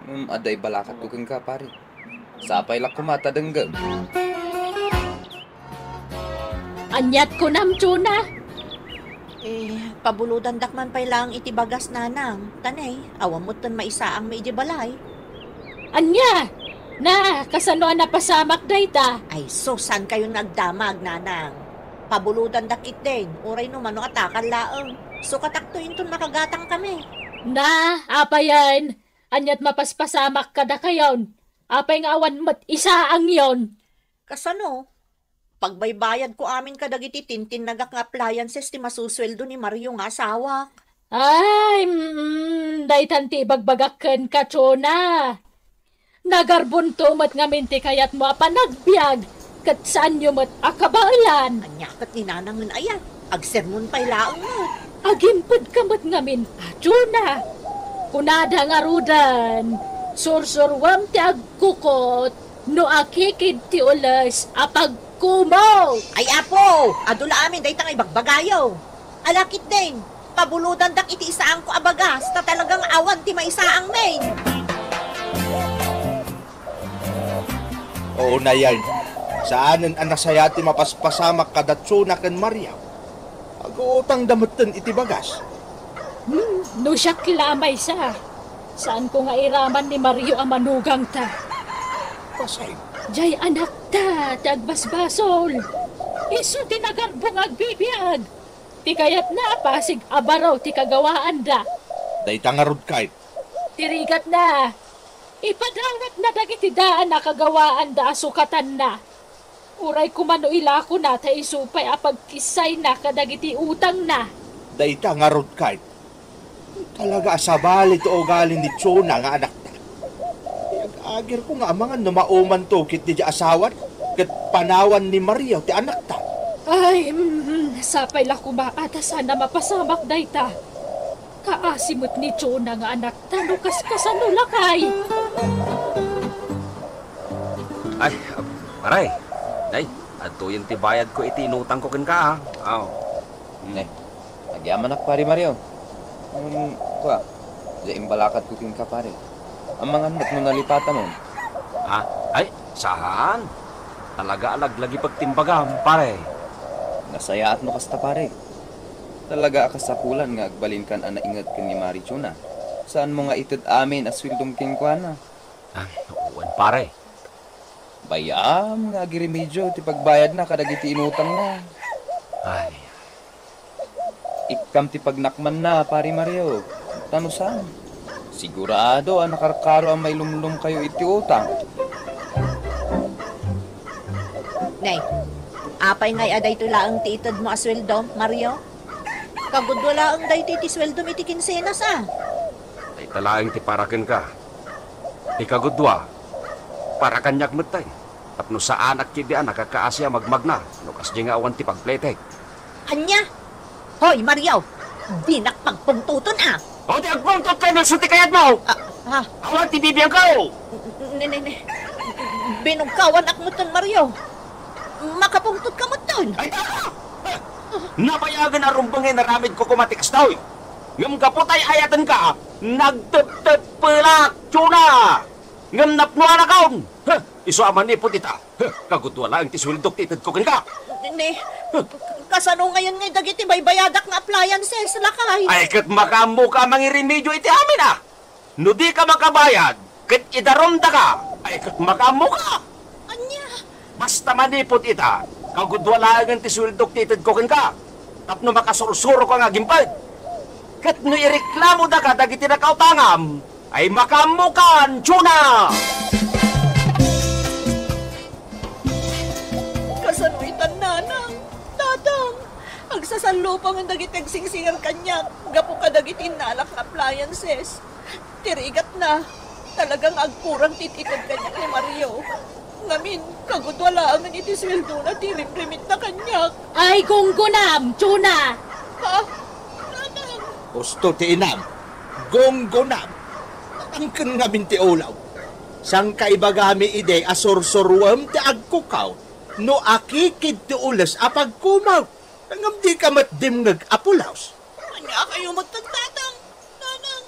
mm, adda ibalakatko kenka, pare. Sapay la koma ta denggem. Aniat kunam, Chona? Eh, pabulodandak man pay laeng iti bagas, nanang. Ta ne, awan metten maisaangmi idiay balay. Ania? Na, kasano a napasamak dayta? Ay sus, saankayon nga agdamag, nanang. Pabulodandak ketdin, uray no mano a takal laeng. Sukatakto inton makagatangkami. Na, apayen? Aniat mapaspasamak kadakayon? Apay nga awan met isaangyon? Kasano? Pagbaybayadko amin kadagiti tintinnagak nga appliances ti masusueldo ni Mario nga asawak. Ay, mm, daytan ti ibagbagak kenka, Chona. Nagarbonto met ngamin ti kayatmo a panagbiag, ket saanyo met a kabaelan. Ania ket ni nanangen aya? Agsermon pay laeng met. Agimpedka met ngamin a, Chona. Kunada ngaruden, sursuruem ti agkukot, no akikid ti ules a pagkumo. Ay, Apo, adu la amin dayta nga ibagbagayo. Ala ketdin, pabulodandak iti isaangko a bagas, ta talagang awan ti maisaangmin. Oo, nayan. Saanen a nasayaat ti mapaspasamak kada Chona ken Mario. Aguutangda metten iti bagas. Hmm, no siak la a maysa, saanko nga iraman ni Mario a manugangta. Pasay. Jay anakta ti agbasbasol. Isu ti nagarbong agbibiag. Ti kayatna a pasig a baro ti kagawaanda. Dayta ngarud kayat. Ti rigatna, ipadawatna dagiti daan a kagawaanda a sukatanna. Uray koma no ilakona ta isu pay a pagkissayna kadagiti utangna. Dayta ngarud kayat. Talaga a sabali ti ugali ni Chona nga anakta. Ti ag-agirko nga amangan no maumanto ketdi ti asawan ket panawan ni Mario ti anakta. Ay, mm, sapay la koma a ta saan a mapasamak dayta. Kaasi met ni Chona nga anakta no kaskasano lakay. Ay, pare, nay, adtoyen ti bayadko iti inutangko kenka, ha? Aw. Hmm. Nay, agyamanak, Pare Mario. Um, kua, diay imbalakadko kenka, pare. Amangan met no nalipatamon. Ha? Ay, saan? Talaga a laglagipek ti imbagam, pare. Nasayaat no kasta, pare. Talaga a kasapulan nga agbalinkan a nainget ken ni Mari Chona. Saanmo nga ited amin a sueldom kenkuana. Ah, wen, pare. Bayam nga agiremedio ti pagbayadna kadagiti inutangna. Ay. Ikkam ti pagnakmanna, Pare Mario. Ta no saan, sigurado a nakarkaro a mailumlomkayo iti utang. Nay, apay ngay a daytoy laeng ti itedmo a sueldo, Mario? Kagudua laeng daytoy ti sueldom iti kinsenas, a. Dayta laeng ti para kenka. Ti kagudua, para kaniak metten. Tapno saanak ketdi a nakakaasi a magmagna no kasdiay nga awan ti pagpletek. Ania? Hoy, Mario! Dinak pagpungtoton, a! O, di agpungtot ka, Nelson, ti kayatmo! Ah, ah. Awan ti bibiangko! Ne, ne, ne. Binungkawanak metten, Mario. Makapungtot ka metten. Ay, tara! Nabayagen a rumbeng nga inaramidko koma ti kastoy. Ngem gapu ta ay-ayatenka, nagtepteppelak, Chona! Ngem napnoanakon! Huh! Isu a manipud ita. Huh! Kagudua laeng ti sueldok ti itedko kenka. Ne, kasano ngayen ngay dagiti baybayadak nga appliances, lakay? Ay, ket makaammoka a mangiremedio iti amin, a? No dika makabayad, ket idarumdaka, ay, ket makaammoka. Ania? Basta manipud ita, kagudua laengen ti sueldok ti itedko kenka. Tapno makasursuroka nga agimped. Ket no ireklamodaka dagiti nakautangam, ay makaammokan, Chona! Kasano itan, nanang, tatang? Agsasallupangen dagiti agsingsingar kaniak gapu kadagiti innalak nga appliances. Ti rigatna, talaga nga agkurang ti ited kaniak ni Mario. Ngamin, kagudua laengen iti sueldona ti rimrimitna kaniak. Ay, gunggonam, Chona! Ha? Nanang! Husto ti inam. Gunggonam. Natangken ngamin ti ulom. Saan ka ibagami idi a sursuruem ti agkukaw no akikid ti ules a pagkumaw? Ngem dika met dimngeg a pulos. Ania kayo met, tatang, nanang?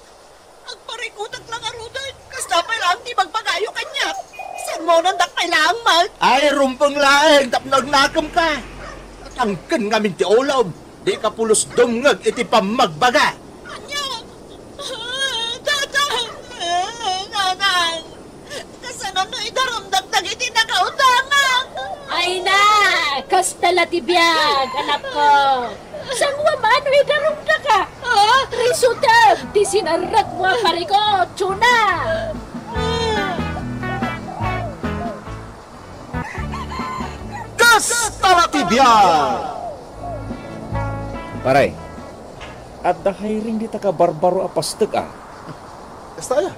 Agparikutak la ngaruden, kasta pay laeng ti ibagbagayo kaniak. Sermonandak pay laeng met. Ay, rumbeng laeng tapno agnakemka. Natangken ngamin ti ulom, dika pulos dumngeg iti pammagbaga. Ania? Ah, tatang! Ah, nanang! Kasano no idarumdak dagiti nakautangak? Ay na! Kasta la ti biag, anakko. Saan mo man no idarumdaka? Ah? Risutem ti sinarrekmo a parikot, Chona! Kasta la ti biag! Pare, adda hiring dita kabarbaro a pastek, a. Kasta aya?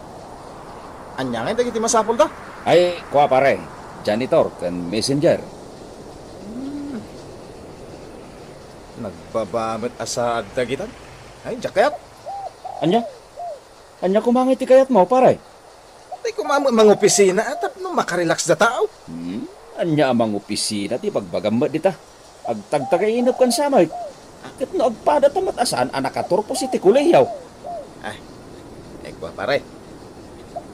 Ania ngay dagiti masapulda? Ay, kua, pare, janitor ken messenger. Hmm. Nagbaba met a saad dagitan. Ay, diak kayat. Ania? Ania koma ngay ti kayatmo, pare? Tay koma met mangopisina a tapno makarelax da tao. Hmm? Ania a mangopisina ti bagbagam met dita? Agtagtagay inep ken samay. Ket no agpadata met a saan a nakaturpos iti kolehiyo. Ay, ay, kua, pare.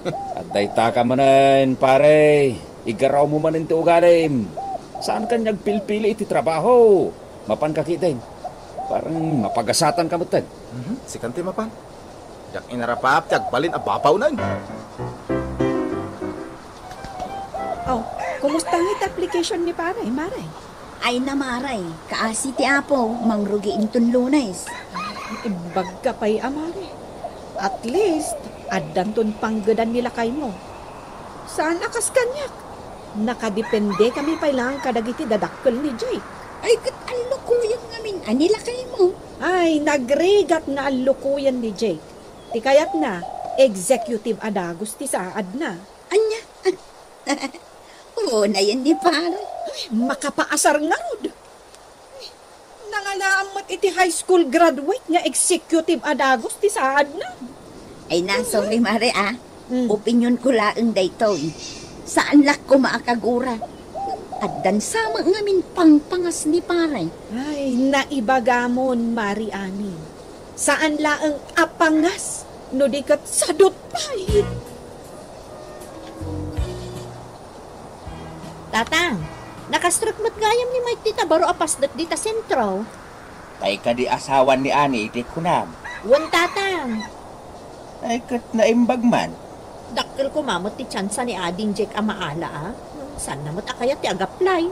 Adda itaka manen, pare. Igarawmo manen ti ugalim. Saan ka nga agpilpili iti trabaho. Mapan ka ketdin. Parang mapagasatan ka metten. Mhm, sikan ti mapan. Diak inarapap ti agbalin a bapawnen. Oh, kumusta nga iti application ni pare, Mare? Ay na, Mare, kaasi ti Apo, mangrugi inton Lunes. Imbag ka pay a, Mare. At least, addanton panggedan ni lakaymo. Saan a kas kaniak? Nakadepende kami pay laeng kadagiti dadakkel ni Jake. Ay, ket allukoyen ngamin a ni lakaymo. Ay, nagrigat nga allukoyen ni Jake. Ti kayatna, executive a dagus ti saadna. Ania? Unayen ni pare. Ay, makapaasar ngarud. Nangalaam met iti high school graduate nga executive a dagus ti saadna. Ay na, sorry, Mare, a. Mm. Opinionko laeng daytoy. Saan la koma a kagura. Addan sa met ngamin pangpangas ni pare. Ay, naibagamon, Mari Ani. Saan laeng a pangas, no di ket sadut pay. Tatang, nakastrek met gayam ni Mike dita baro a pasdek dita sentro. Tay kadi asawan ni Ani iti kunam? Wen, Tatang. Ay, ket naimbag man. Dakkel koma met ti tsansa ni Ading Jake a maala, a. Saanna met a kayat ti agaplay.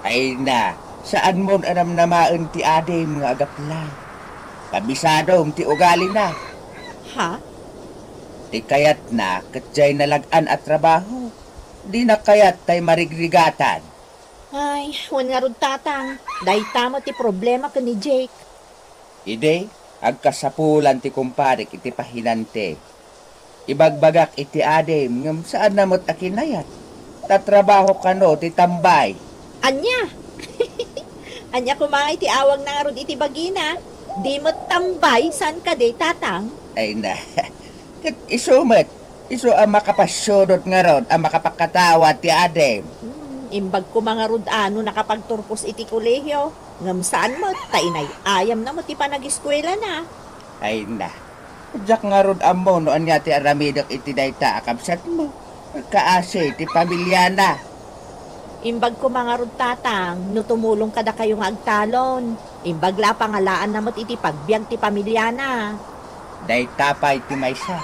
Ay na, saanmon a namnamaen ti adim nga agaplay. Kabisadom ti ugalina. Ha? Ti kayatna ket diay nalag-an a trabaho. Dina kayat tay marigrigatan. Ay, wen ngarud, Tatang. Dayta met ti problema ken ni Jake. Idi, agkasapulan ti kumpadek iti pahinante. Ibagbagak iti adim ngem saanna met a kinayat. Tatrabaho kano ti tambay. Ania? Ania koma nga iti awagna ngarud iti bagina? Di met tambay, saan kadi, Tatang? Ay na, ket isu met, isu a makapasudot ngarud a makapakatawa ti adim. Hmm, imbag koma ngarud a no nakapagturpos iti kolehio, ngem saan met, ta inay-ayamna met ti panagiskuelana. Ay na, diak ngarud ammo no ania ti aramidek iti dayta a kabsatmo. Kaasi ti pamiliana. Imbag koma ngarud, Tatang, no tumulong kadakayo nga agtalon. Imbag la a pangalaanna met iti pagbiag ti pamiliana. Dayta pay ti maysa.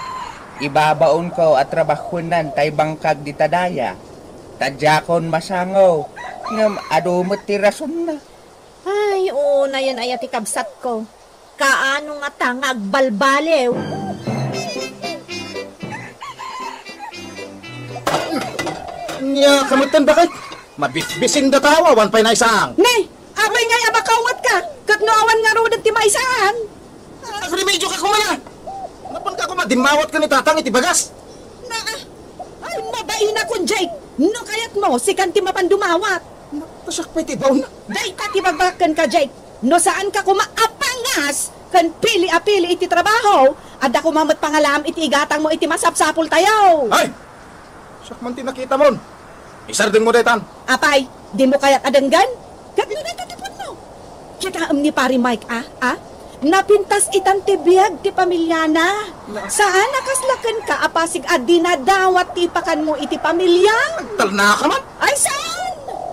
Ibabaonko a trabahuennan tay bangkag dita daya. Ta diakon masango, ngem adu met ti rasonna. Ay, unayen aya ti kabsatko. Kaano ngata nga agbalbaliw? Ania ka metten, baket? Mabisbisin datawa, awan pay naisang. Ne, apay ngay a makaungatka? Ket no awan ngaruden ti maisaan? Agremedioka koma la. Napanka koma dimmawat ken ni Tatang iti bagas. Na, ay, mabainakon, Jake. No kayatmo, sikan ti mapan dumawat. Napasak pay ti baonna. Dayta ti bagbagak kenka, Jake. No saanka koma a pangas ken pili a pili iti trabaho, adda koma met pangalaam iti igatangmo iti masapsapultayo. Ay! Siak man ti nakitamon. Isardengmo daytan. Apay, dimo kayat a denggen? Ket no dayta ti pudno. Kitaem ni Pare Mike, a? A? Napintas itan ti biag ti pamiliana. Na- Saan a kasla kenka a pasig a dinadawat ti ipakanmo iti pamilia? Agtalnaka man? Ay, saan?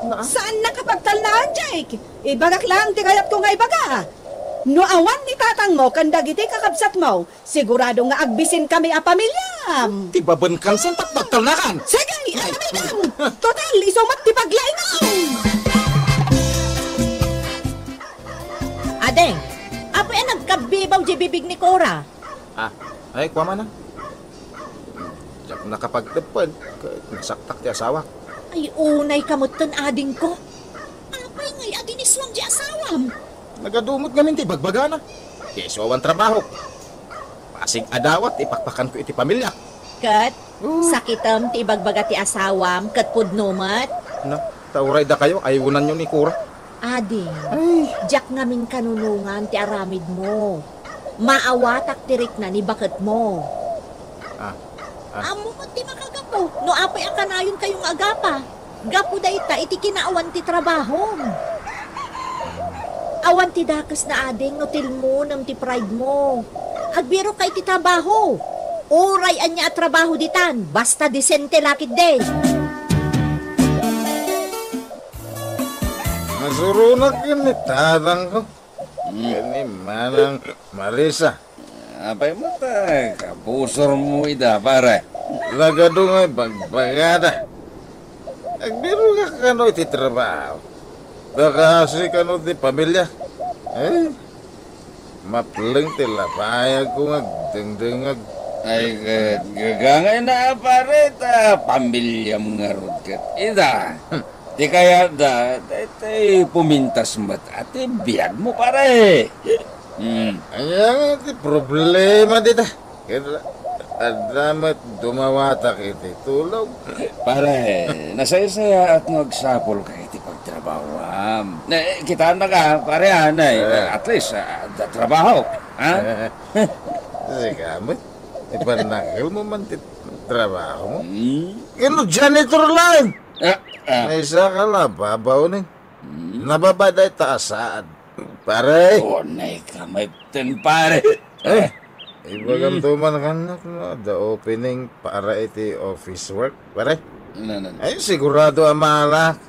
Na- Saannaka pagtalnaan, Jake. Ibagak laeng ti kayatko nga ibaga. No awan ni tatangmo ken dagiti kakabsatmo, sigurado nga agbisinkami a pamiliam. Ti babenkan, saan pay agtalnakan? Sige, aramidem! Total, isu met ti paglaingam! Ading, apay a nagkabbibaw diay bibig ni Cora? Ah, ay, kua man, ah. Diak nakapagteppel, ket nasaktak ti asawak. Ay, unayka metten, adingko. Apay ngay a dinisuam diay asawam? Nagadu met ngamin ti ibagbagana. Ti isu awan trabahok. Pasig a dawat ti ipakpakanko iti pamiliak. Ket, oh, sakitem ti ibagbaga ti asawam ket pudno met. Na, ta uray dakayo, aywananyo ni Cora. Ading, ay, diak ngamin kanunongan ti aramidmo. Maawatak ti rikna ni baketmo. Ah, ah. Ammom met ti makagapu no apay a kanayonkayo nga agapa. Gapu dayta iti kinaawan ti trabahom. Awan ti dakesna, ading, no tilmonem ti pride mo. Agbiroka iti trabaho. Uray ania a trabaho ditan, basta disente la ketdi. Masuronak ken ni tatangko. Hmm. Ken ni Manang Marisa. Apay met a kabusormo ida, pare? Nagadu nga ibagbagada. Agbirokak kano iti trabaho. Ta kaasi kano ti pamiliak. Ay, mapleng ti lapayagko nga agdengdengag. Ay, ket gagangayna, pare, ta pamiliam ngarud ket ida. Hmm. Ti kayatda, daytoy pumintas met a ti biagmo, pare. Hmm. Ania nga ti problema dita? Ket adda met dumawatak iti tulog. Pare, nasaysayaat no agsapulka iti pagtrabahoam. Ne, kitaennaka, pare, a, ne, eh, at least, ah, adda trabaho, ha? Sika met, ipannakilmo man ti trabahomo. Hmm. Ket no janitor laeng. Ah, ah. Naisaka la, babaonen. Hmm? Nababa dayta a saad, pare. Unayka metten, pare. Eh, ibaganto man kaniak no adda opening para iti office work, pare. No, no, no. Ay, sigurado a maalak.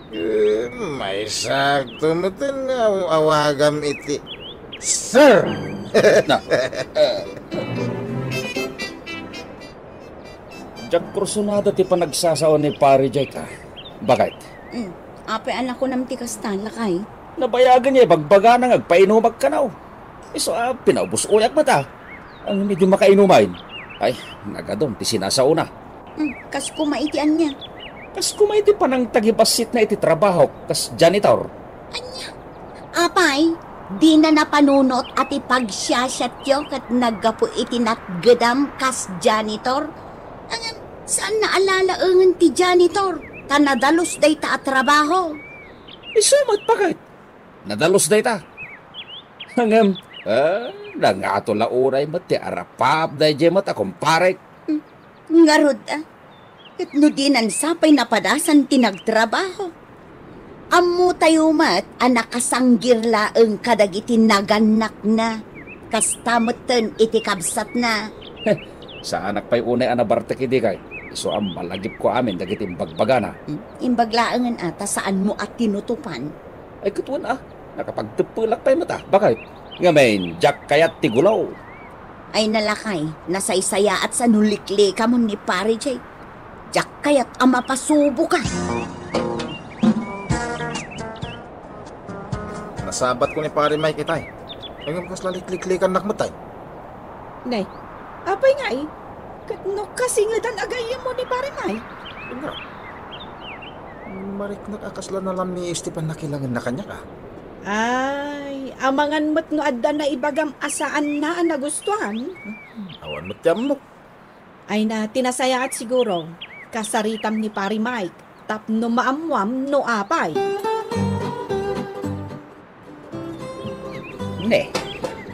Eh, maysakto metten nga aw-, awagam iti Sir! Na. Diak kursunada ti panagsasao ni Pari Jake, a. Bakit? Mm. Apay a nakunam ti kasta, lakay? Nabayagen niya ibagbagana nga agpainumak kano. Isu a pinaubus-oyak met, a. Ngem idi makainumayen, ay, nagadum ti sinasaona. Hmm, kas koma iti ania? Kas koma iti panangtagibassitna iti trabahok kas janitor. Ania? Apay, dina napanunot a ti pagsiasiatyo ket naggapu iti natgedam kas janitor? Ngem, saanna a lalaengen ti janitor, ta nadalus dayta a trabaho. Isu met, bakit? Nadalus dayta. Ngem, eh, nangato la uray met ti arapap daydiay met a kumparek. Hmm, ngarud, a? Ket no dinan sapay napadasan ti nagtrabaho? Ammotayo met a nakasanggir laeng kadagiti nagannakna. Kasta metten iti kabsatna. Saanak pay unay a nabartek idi kay isu a malagipko amin dagiti imbagbagana. Hmm, imbag laengen a ta saanmo a tinutopan. Ay, ket wen a, nakapagteppelak pay met a, bakit? Ngamin, diak kayat ti gulo. Ay, nalakay, nasaysayaat sa no liklikamon ni Pare Jake. Diak kayat a mapasuboka. Nasabatko ni Pare Mike itay. Ngem kasla likliklikannak met ay. Nay, apay ngay? Ket no kasingedan a gayyemmo ni Pare Mike? Ingra. Mariknak a kasla nalamiis ti pannakilangenna kaniak, a. Ay, amangan met no adda naibagam a saanna a nagustuan. Awan met ti ammok. Ay na, ti nasayaat siguro, kasaritam ni Pare Mike, tapno maammuam no apay. Ne,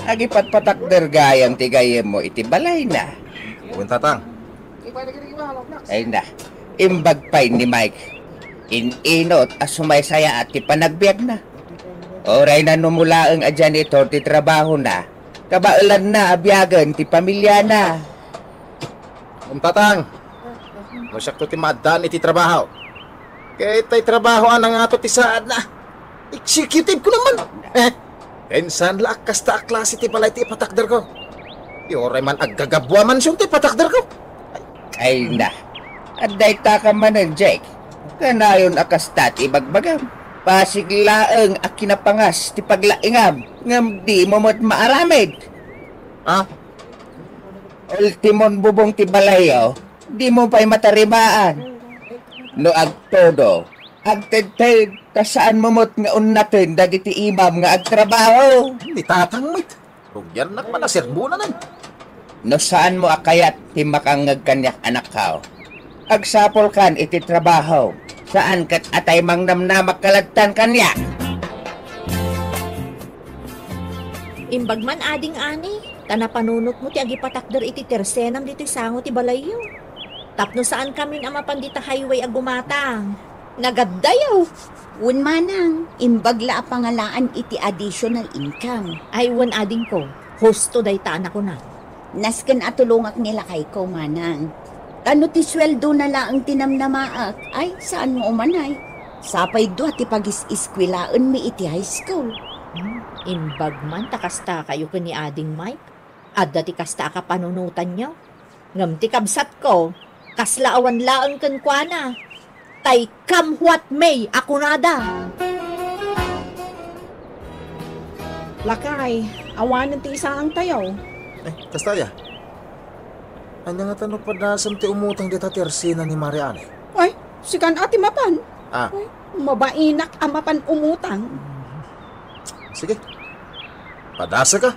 agipatpatakder gayam ti gayyemmo iti balayna. Wen, Tatang. Ay na, imbag pay ni Mike. In-inot a sumaysayaat ti panagbiagna. Uray nanumulaeng a janitor ti trabahona, kabaelanna a biagen ti pamiliana. Wen, Tatang, no siakto ti maaddaan iti trabaho. Ket tay trabaho a nangato ti saadna. Executive ko naman. Eh, ken saan la a kasta a klase ti balay ti ipatakderko. Ti uray man aggagabu a mansion ti ipatakderko. Ay na, adda ita ka manen, Jake. Kanayon a kasta ti ibagbagam. Pasig laeng a kinapangas ti paglaingam, ngem dimo met maaramid. Ah? Ultimon bubong ti balayyo, dimo pay matarimaan. No agtudo, agtedted, ta saanmo met nga unnaten dagiti imam nga agtrabaho. Ni Tatang met, rugiannak man a sermonanen. No saanmo a kayat ti makangngeg kaniak, anakko, agsapulkan iti trabaho. Saan ket a tay mangnamnamak ka lattan kaniak. Imbag man, Ading Ani, ta napanunotmo ti agipatakder iti tersenam ditoy sango ti balayyo. Tapno saankamin a mapan dita highway a gumatang. Nagaddayaw! Wen, manang, imbag la a pangalaan iti additional income. Ay, wen, adingko, husto dayta a nakunam. Nasken a tulongak ni lakayko, manang. Ta no ti sueldona laeng ti namnamaak, ay, saan nga umanay. Sapay dua ti pagis-iskuelaenmi iti high school. Hmm, imbag man ta kastakayo ken ni Ading Mike. Adda ti kasta a kapanunotanyo. Ngem ti kabsatko, kasla awan laeng kenkuana. Tay come what may a kunada. Lakay, awanen ti isaangtayo. Eh, kasta aya? Ania ngata no padasem ti umutang dita ti ersena ni Mare Anay? Ay, sikan a ti mapan. Ah. Ay, mabainak a mapan umutang. Sige. Padaseka.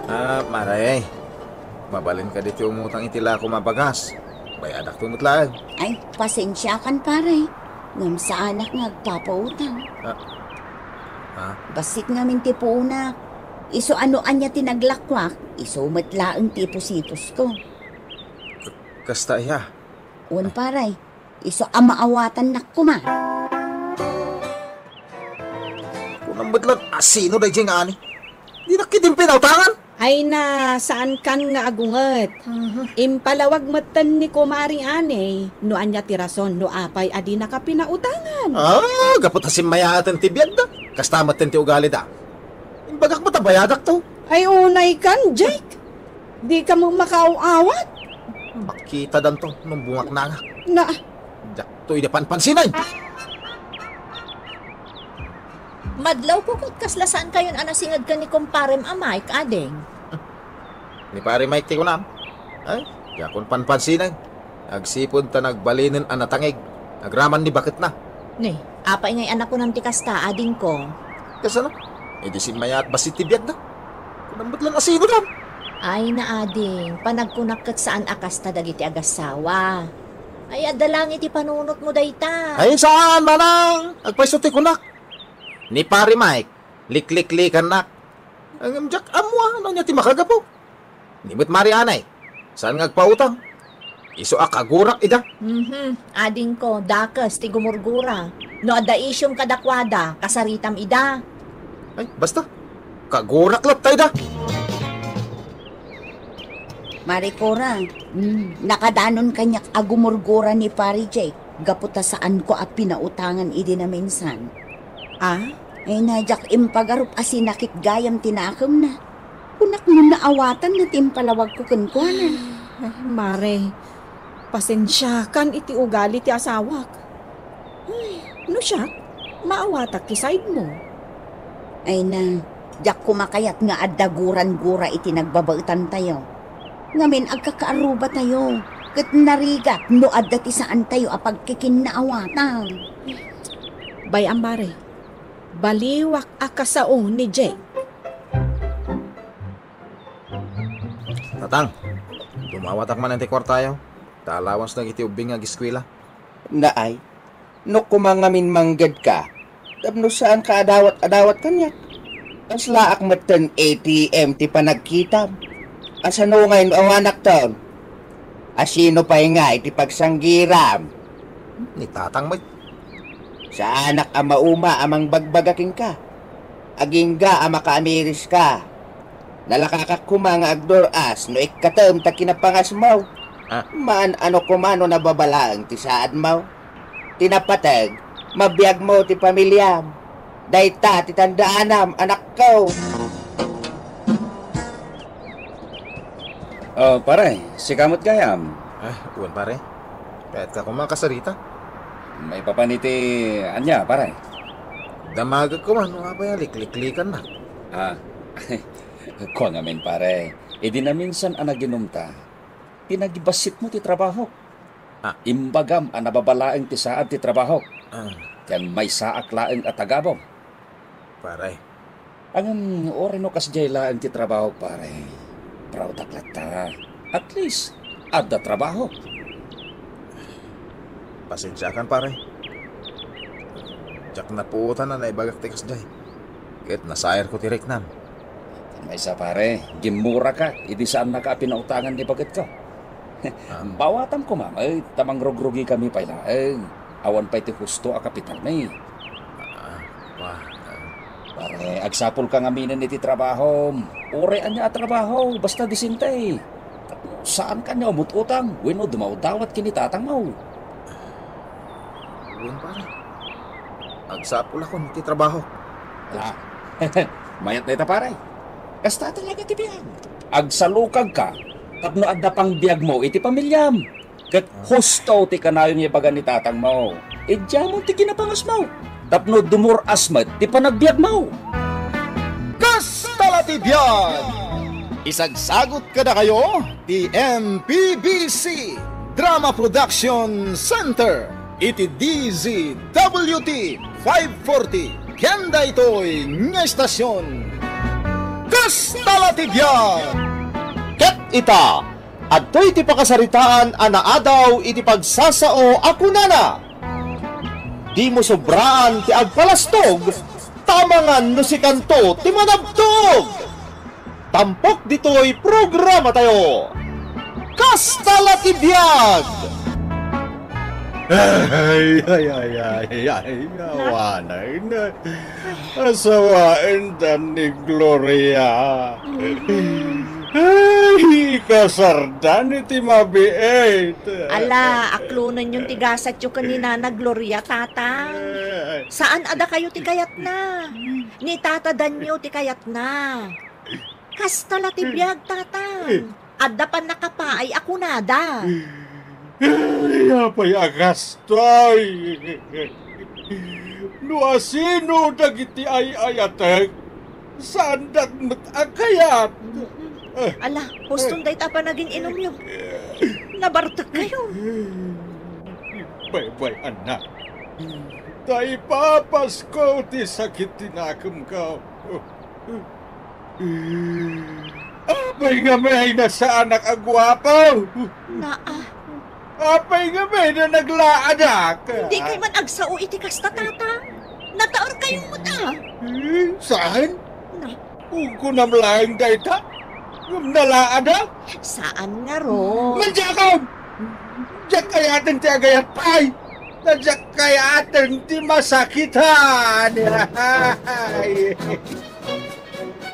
Ah, Mare, mabalin kadi ti umutang iti lakom a bagas. Bayadakto met laeng. Ay, pasensiakan, pare. Ngem saanak nga agpapautang. Ah. Ah? Bassit ngamin ti puonak. Isu a no ania ti naglakuak, isu met laeng ti ipusipusko. K-, kasta aya? Wen, pare. Isu a maawatannak koma. Kunam met laeng a sino daydiay nga ani? Dinak ketdin pinautangan. Ay na, saankan nga agunget. Aha. Impalawag metten ni Kumari Anay no ania ti rason no apay a dinaka pinautangan. Ah, gapu ta simmayaten ti biagda. Kasta metten ti ugalida. Imbagak met a bayadakto. Ay, unaykan, Jake. Dika met makaaw-awat. Makitadanto no bungak nangak. Na, Diakto idi panpansinan. Madlawko ket kasla saankayon a nasinged ken ni kumparem a Mike, ading. Ni Pare Mike ti kunam. Ay, diakon panpansinan. Agsipud ta nagbalinen a natangig. Agraman ni baketna. Ni, apay ngay a nakunam ti kasta, adingko? Kasano? Idi simmayaat bassit ti biagda. Kunam met laeng a sinodan. Ay na, ading, panagkunak ket saan a kasta dagiti agassawa. Ay, adda laeng iti panunotmo dayta. Ay, saan, manang? Agpayso ti kunak. Ni Pare Mike, likliklikannak. Ngem diak ammoan no ania ti makagapu. Ni met Mari Anay, saan nga agpautang? Isu a kagurak ida. Mhm, adingko, dakes ti gumurgura. No adda isyum kadakuada, kasaritam ida. Ay, basta. Kagurak latta ida. Mari Cora, mm, nakadanon kaniak a gumurgura ni Pari Jake gapu ta saanko a pinautangan idi naminsan. Ah? Ay na, diak impagarup a sinakit gayam ti nakemna. Kunak no naawatanna ti impalawagko kenkuana. Mare, pasensiakan iti ugali ti asawak. Ay, no siak, maawatak ti side mo. Ay na, diak koma kayat nga adda gurangura iti nagbabaetantayo. Ngamin agkakaarrubatayo, ket narigat no adda ti saantayo a pagkikinnaawatan. Bay-am, Mare, baliwak a kasao ni Jake. Tatang, dumawatak manen ti kuartayo, ta allowance dagiti ubbing nga ageskuela. Naay, no koma ngamin manggedka, tapno saanka a dawat-adawat kaniak. Kaslaak metten A T M ti panagkitam. Asano ngay no awanakton? A sino pay ngay ti pagsanggiram? Ni Tatang met. Saanak a mauma a mangbagbaga kenka. Agingga a makaamiriska. Nalakakak koma nga agdur-as no ikkatem ta kinapangasmo. Ah. Maan a no koma no nababalaeng ti saadmo. Ti napateg, mabiagmo ti pamiliam. Dayta ti tandaanam, anakko. Oh, pare, sika met gayam. Ah, wen, pare. Kayatka koma kasarita. Maipapan iti ania, pare? Damagek koma no apay a likliklikannak. Ah, kua ngamin, pare. Idi naminsan a naginumta, pinagbassit mo ti trabaho. Ah. Imbagam a nababalaeng ti saad ti trabaho. Ah. Ken maysaak laeng a tagabong. Pare. Ngem uray no kasdiay laeng ti trabaho, pare. Proud-ak latta. At least, adda trabaho. Pasensiakan, pare. Diak napuotan a naibagak ti kasdiay. Ket nasayarko ti riknam. Maysa, pare, gimmuraka idi saannaka a pinautangan ni bagetko. Ah. Bawatam koma met ta mangrugrugikami pay laeng. Awan pay ti husto a kapitalmi. Ah, wa, ah. Pare, agsapulka ngaminen iti trabahom. Uray ania a trabaho, basta disente. Tapno saanka ania umut-utang wenno dumawdawat ken ni tatangmo. Wen, pare. Agsapulakon iti trabaho. Ah, mayat dayta, pare. Kasta talaga ti biag. Agsalukagka tapno adda pangbiagmo iti pamiliam. Ket husto ti kanayon nga ibaga ni tatangmo. Idiamon ti kinapangasmo. Tapno dumur-as met ti panagbiagmo. Kasta la ti biag! Isagsagut kadakayo ti M P B C Drama Production Center iti D Z W T five forty ken daytoy nga estasion. Kasta la ti biag! Ket ita, adtoy ti pakasaritaan a naadaw iti pagsasao a kunana, "Dimo sobraan ti agpalastog, ta amangan no sikanto ti manabtog." Tampok ditoy programatayo. Kasta la ti biag! Ay, ay, ay, ay, ay, awanen. Asawaenda ni Gloria. Ay, ikasardan iti mabiit. Ala, aklonenyon ti gasatyo ken ni Nana Gloria, Tatang. Saan a dakayo ti kayatna. Ni Tata Danyo ti kayatna. Kasta la ti biag, Tatang. Adda pannakapaay a kunada. Ay, apay a kastoy? No asino dagiti ay-ayatek, saandak met a kayat. Ala, huston dayta a panagin-inumyo. Nabartek kayo. Baybay-annak. Ta ipapasko ti sakit ti nakemko. Apay ngamin a saanak a guapo? Naa. Apay ngamin a naglaadak? Dikay man agsao iti kasta, Tata. Nataor kayo met a. Eh, saan? Na. Kunam laeng dayta? Ngem nalaadak? Saan ngarud? Madiakon! Diak kayaten ti agayat pay! Ta diak kayaten ti masakitan!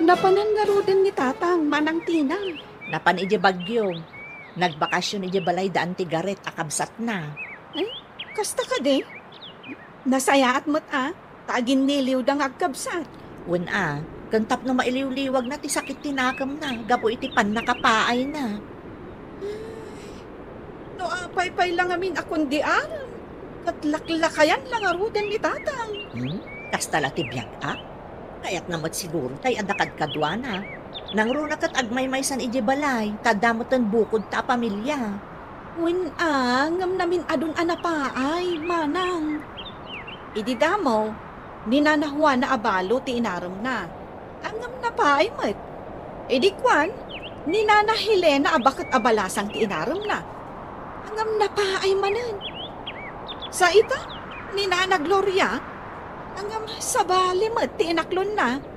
Napanan ngaruden ni Tatang, Manang Tina. Napan idiay Baguio. Nagbakasyon idiay balay da Auntie Gareth a kabsatna. Eh, kasta kadi? Nasayaat met a, ta aginniliwda nga agkabsat. Wen a, ken tapno mailiwliwagna ti sakit ti nakemna gapu iti pannakapaayna. Ay, no apay pay la ngamin a kundi aram, ket laklakayan la ngaruden ni Tatang. Hmm? Kasta la ti biag a? Kayatna met siguro tay adda kadkaduana. Nangruna ket agmaymaysan idiay balay, ta adda meten bukodta a pamilia. Wen a, ngem namin-adun a napaay, manang. Idi damo, ni Nana Juana a balo ti inaremna. Ngem napaay met. Idi kuan, ni Nana Helena a baket a balasang ti inaremna. Ngem napaay manen. Sa ita, ni Nana Gloria, ngem sabali met ti inaklonna.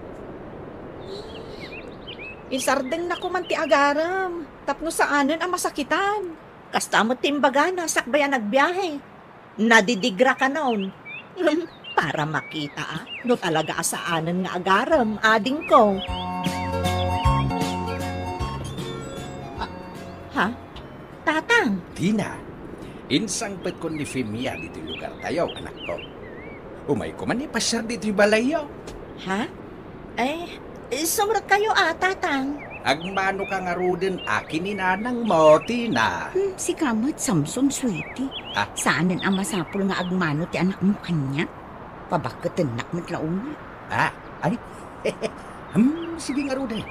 Isardengna koman ti agarem tapno saanen a masakitan. Kasta met ti imbagana sakbay a nagbiahe. Nadidigra kanon. Ngem para makita a no talaga a saanen nga agarem, adingko. Ah, ha? Tatang! Tina, insangpetkon ni Femia ditoy lugartayo, anakko. Umayko man ipasiar ditoy balayyo. Ha? Eh, sumrek kayo a, Tatang. Agmano ka ngaruden a ken ni nanangmo, Tina. Hmm, sika met, Samson, sweetie. Ah? Saanen a masapul nga agmano ti anakmo kaniak? Pabaketennak met la unay. Ah, ay. Hmm, sige ngaruden.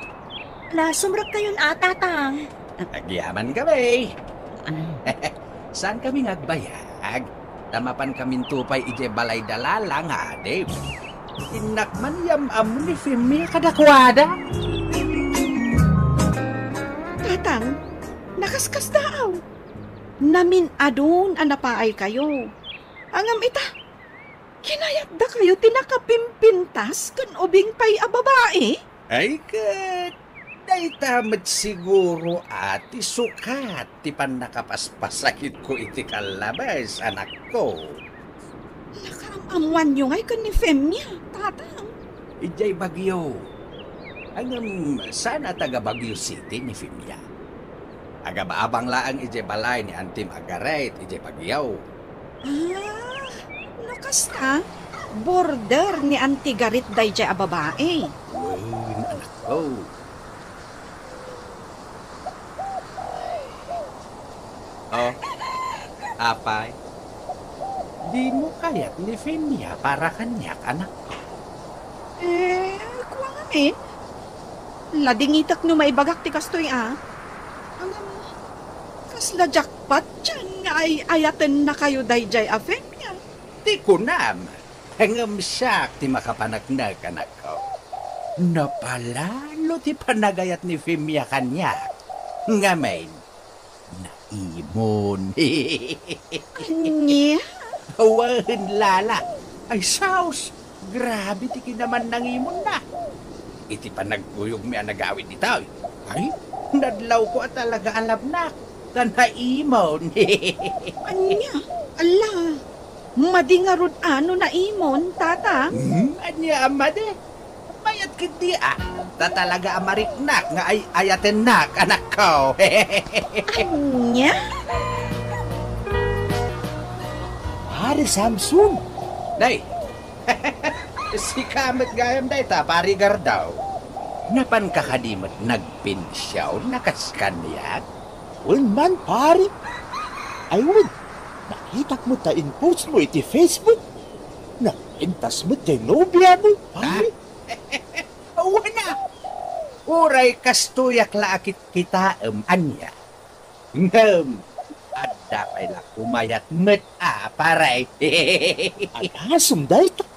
La, sumrek kayon a, Tatang. Agyaman kami. Ah. Saan kami nga agbayag? Ta mapan kaminto pay idiay balay da Lala nga adim. Innak man yam-ammo ni Femia kadakuada. Tatang, nakaskasdaaw. Namin-adun a napaay kayo. Ngem ita, kinayatda kayo ti nakapimpintas ken ubing pay a babai? Ay, ket dayta met siguro a ti sukat ti pannakapaspasakitko iti kallabes, anakko. Nakaam-ammoanyo ngay ken ni Femia, Tatang? Idiay Baguio. Ngem saan a taga Baguio City ni Femia. Agab-abang laeng idiay balay ni Auntie Margaret idiay Baguio. Ah, no kasta, border ni Auntie Garit daydiay a babai. Wen, anakko. Oh, apay, dimo kayat ni Femia para kaniak, anakko? Eh, kua ngamin. Ladingitek no maibagak ti kastoy a. Ngem, kasla jackpot dian nga ay-ayatennakayo daydiay a Femia. Ti kunam, ngem siak ti makapaneknek, anakko. Napalalo ti panagayat ni Femia kaniak. Ngamin, naimon. Ania? Awan, Lala. Ay, saos! Grabe ti kinaman nangimonna. Iti panagkuyogmi a nagawid ditoy, ay, nadlawko a talaga a labnak. ta naimon. Ania? Ala, madi ngarud a no naimon, Tata? Hmm, ania a madi? Mayat ketdi a, ta talaga a mariknak nga ay-ayatennak, anakko. Ania? Pare Samson! Nay, sika met gayam dayta, Pare Gardaw. Napanka kadi met nagpension a kas kaniak? Wen man, pare. Ay wen, nakitak met ta in-post mo iti Facebook. Nagpintas met ti nobiamo, pare. Awan a! Uray kastoyak la a kitkitaem, ania? Ngem, adda pay la kumayat met a, pare. Agasem dayta.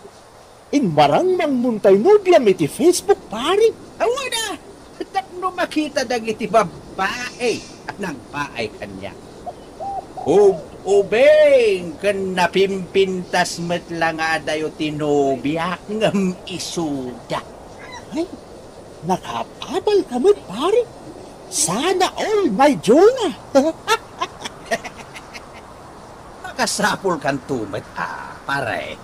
Immarangmangmon tay nobiam iti Facebook, pare. Awan a! Tapno makita dagiti babbai a nagpaay kaniak. Ub-ubing ken napimpintas met la nga adayo ti nobiak ngem isuda. Ay, nakaabal ka met, pare. Sana all, my Jonah. Makasapulkanto met a, pare.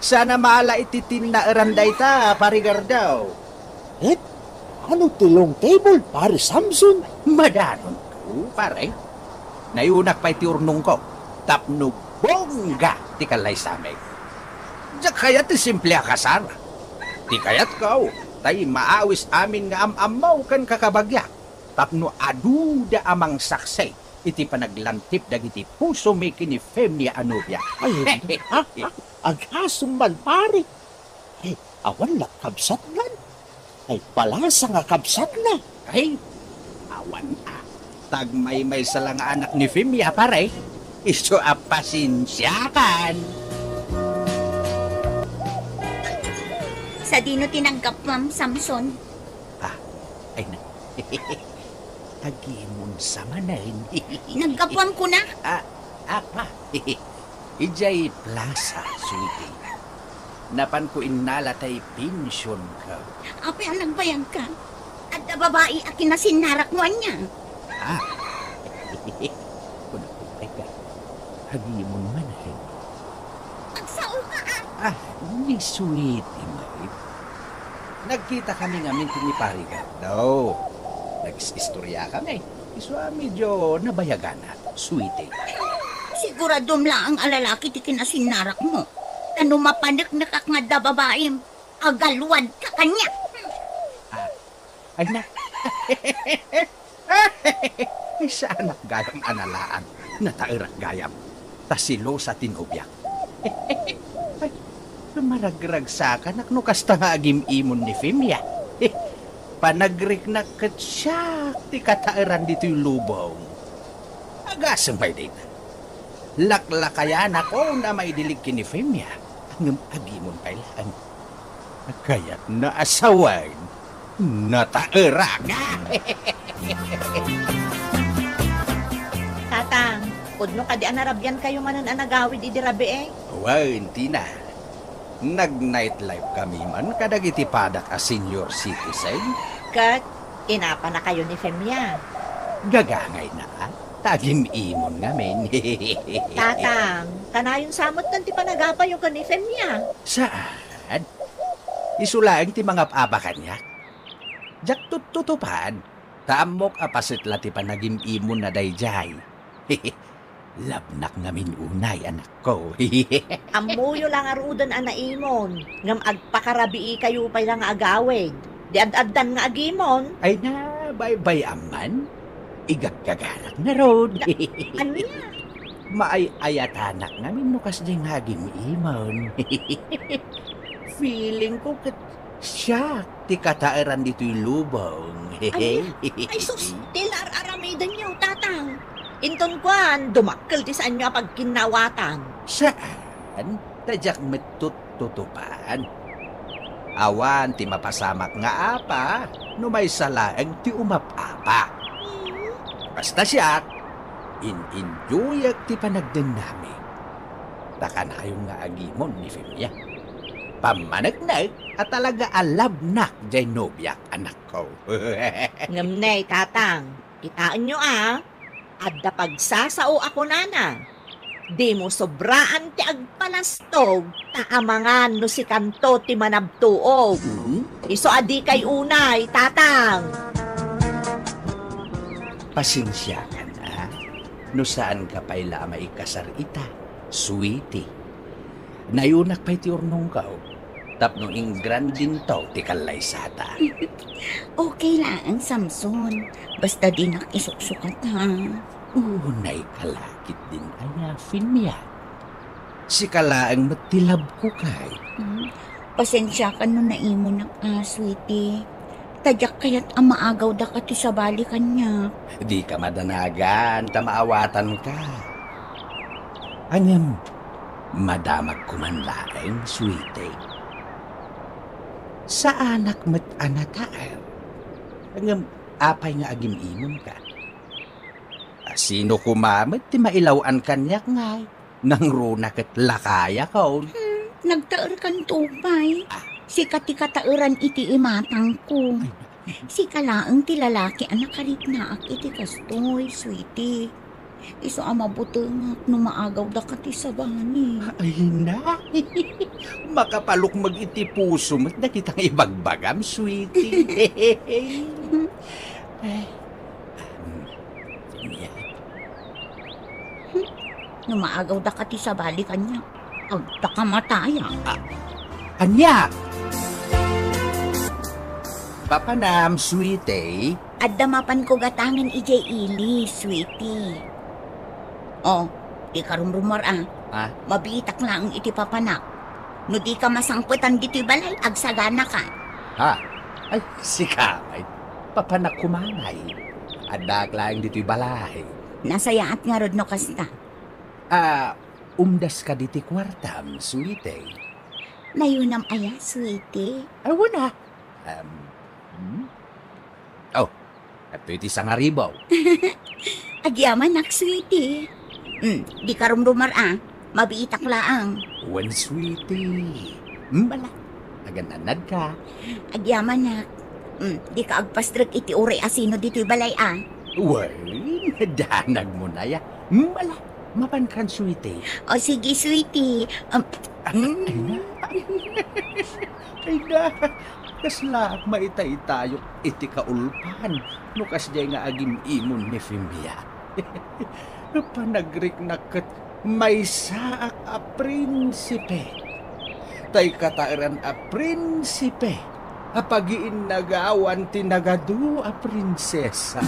Sana mala iti tinnaeran dayta, Pare Gardaw. Ket ano ti long table, Pare Samson? Madanonto, pare. Nayunak pay ti urnongko tapno bongga ti kallaysamek. Diak kayat ti simple a kasara. Ti kayatko, tay maawis amin nga am-ammo ken kakabagiak tapno aduda a mangsaksi iti panaglantip dagiti pusomi ken ni Femia a nobia. Ay, ha? Ha? Agasem man, pare. Ay, awan la kabsatnan. Ay, palasa nga kabsatna. Ay, awan a. Tagmaymaysa la nga anak ni Femia, pare. Isu a pasensiakan. Sadino ti naggapuam, Samson? Ah, ay na. Agimon sa manen. Naggapuam kuna? Ah, apa? Idiay plaza, sweetie. Napanko innala tay pensionko. Apay a nagbayagka? Adda babai a kinasinnarakmo ania? Ah. Kuna, kuna ka. Agimon man, eh. Agsaoka, ah! Ah, ni sweetie met. Nagkitakami ngamin ken ni Pare Gardaw. Nagis-istoriakami. Isu a medyo nabayaganak, sweetie. Siguradom laeng a lalaki ti kinasinnarakmo. Ta no mapaneknekak nga adda babaim, agalwadka kaniak. Ah, ay na. Ay, saanak gayam a nalaag. Nataerak gayam. Ta selosa ti nobiak. Ay, maragragsakanak no kasta nga agim-imon ni Femia. Panagriknak ket siak ti kataeran ditoy lubong. Agasem pay dayta. Laklakayanakon a maidilig ken ni Femia, ngem agimon pay laeng. Kayatna a sawen, nataerak. Tatang, pudno kadi a narabiankayo manen a nagawid idi rabii? Wen, Tina. Nag-nightlife kami man kadagiti padak a senior citizen. Ket inapanakayo ni Femia? Gagangayna, a? Ta agim-imon ngamin. Tatang, kanayon sa metten ti panagapayo ken ni Femia? Saan? Isu laeng ti mangap-apa kaniak. Diak tuttutupan, ta ammok a paset la ti panagim-imonna daydiay. Labnak ngamin unay, anakko. Ammoyo la ngaruden a naimon, ngem agpakarabiikayo pay la nga agawid. Di ad-addan nga agimon. Ay na, baybay-am man. Igaggagarak ngarud. Ania? Maay-ayatanak ngamin no kasdiay nga agim-imon. Feeling ko ket siak ti kataeran ditoy lubong. Ania? Ay sus, ti la ar-aramidenyo, Tatang. Inton kuan, dumakkel ti saanyo a pagkinnawatan. Saan? Ta diak met tuttutupan. Awan ti mapasamak nga apa no maysa laeng ti umap-apa. Basta siak, in-enjoyak ti panagdennami. Ta kanayon nga agimon ni Femia. Pammaneknek a talaga a labnak diay nobiak, anakko. Ngem ne, Tatang, kitaenyo a, Adda pagsasao a kunana, "Dimo sobraan ti agpalastog, ta amangan no sikanto ti manabtuog." Mhm. Isu a dikay unay, Tatang. Pasensiakan, a? No saanka pay la a maikasar ita, sweetie. Nayunak pay ti urnongko, tapno ingrandinto ti kallaysata. Okay laeng, Samson. Basta dinak isuksukat, ha? Unay ka la ketdin aya, Fimia. Sika laeng met ti labko kay. Hmm. Pasensiakan no naimunak, a, sweetie. Ta diak kayat a maagawdaka ti sabali kaniak. Dika madanagan ta maawatanka. Ngem, madamagko man laeng, sweetie. Saanak met a nataer. Ngem, apay nga agim-imonka? A, sino koma met ti mailaw-an kaniak ngay? Nangruna ket lakayakon. Hmm, nagtaerkanto pay. Ah. Sika ti kataeran iti imatangko. Ay. Sika laeng ti lalaki a nakariknaak iti kastoy, sweetie. Isu a mabutengak no maagawdaka ti sabali. Ay na. Makapalukmeg iti puso met dagita nga ibagbagam, sweetie. Ay. Hmm. Ania? Hmm. No maagawdaka ti sabali kaniak, agpakamataya. Ah, ania? Papanam, sweetie? Adda mapanko gatangen idiay ili, sweetie. Oh, dika rumrumuar, a. Ah? Mabiitak laeng iti papanak. No dika masangpetan ditoy balay, agsaganaka. Ha? Ay, sika, ay, papanak koma ngay. Addaak laeng ditoy balay. Nasayaat ngarud no kasta. Ah, umdaska ditoy kuartam, sweetie. Nayunam aya, sweetie? Awan a. Um, hmm? Oh, adtoy ti sangaribaw. Agyamanak, sweetie. Hmm, dika rumrumuar, a. Mabiitak laeng. Wen, sweetie. Hmm, ala. Agan-annadka. Agyamanak. Hmm, dika agpastrek iti uray a sino ditoy balay, a. Wen, danagmo na ya. Hmm, ala. Mapankan, sweetie. O, sige, sweetie. Um, ay, ay na. Ay na. Kaslaak maitaytayok iti kaulpan no kasdiay nga agim-imon ni Fimia. Panagriknak ket maysaak a prinsipe. Tay kataeran a prinsipe a pagiinnagawan ti nagadu a prinsesa.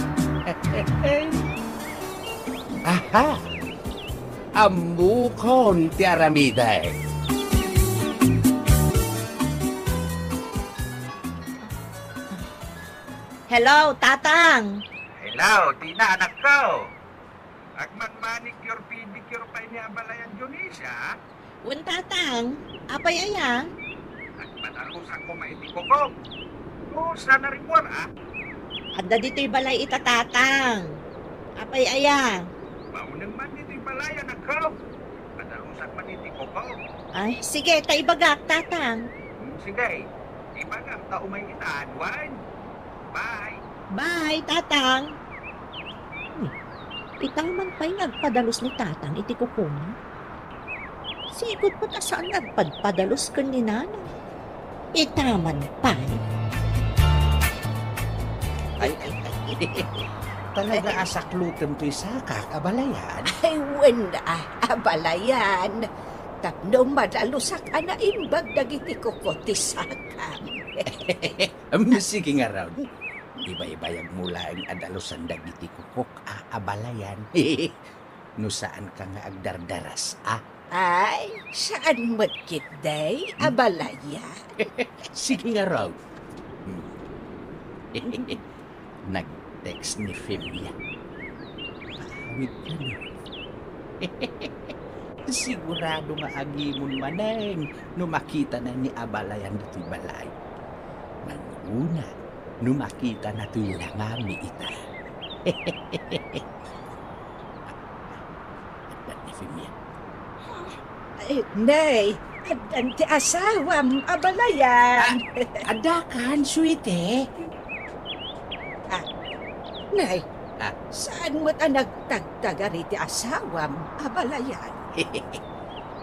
Aha! Ammokon ti aramidek. Hello, Tatang! Hello, Tina, anakko! Agman-manicure, pedicure pay ni abalayan Dionisia? Wen, Tatang. Apay aya? Agpadalusak koma iti kukom. No, saan a rimmuar, a? Adda ditoy balay ita, Tatang. Apay aya? Mauneng man ditoy balay, anakko. Agpadalusak man iti kukom. Ay, sige, ta ibagak, Tatang. Hmm, sige. Ibagak ta umay ita, wen. Bye. Bye, Tatang. Hmm, itaman pay nga agpadalus ni Tatang iti kukom. Sigud met a saan nga agpadpadalus ken ni Nanang. Itaman pay. Ay, ay, ay. Talaga a saklutem toy sakak, abalayan. Ay, wen, a, abalayan. Tapno madalusak a naimbag dagiti kuko ti sakam. Em, sige ngarud. Ibaybayagmo laeng a dalusan dagiti kukok a abalayan. No saanka nga agdardaras, a? Ay, saan met ketdi, hmm? Abalayan. Sige ngarud. Hmm. Nag-text ni Femia. Paawid ka na. Sigurado nga agimon manen no makitana ni abalayan ditoy balay. Manguna no makitana toy langami ita. Adda ni Femia. Eh, nay, addan ti asawam, abalayan. Ah, adda kan, sweetie? Ah, nay. Ah, Saan met a nagtagtagar iti asawam, abalayan?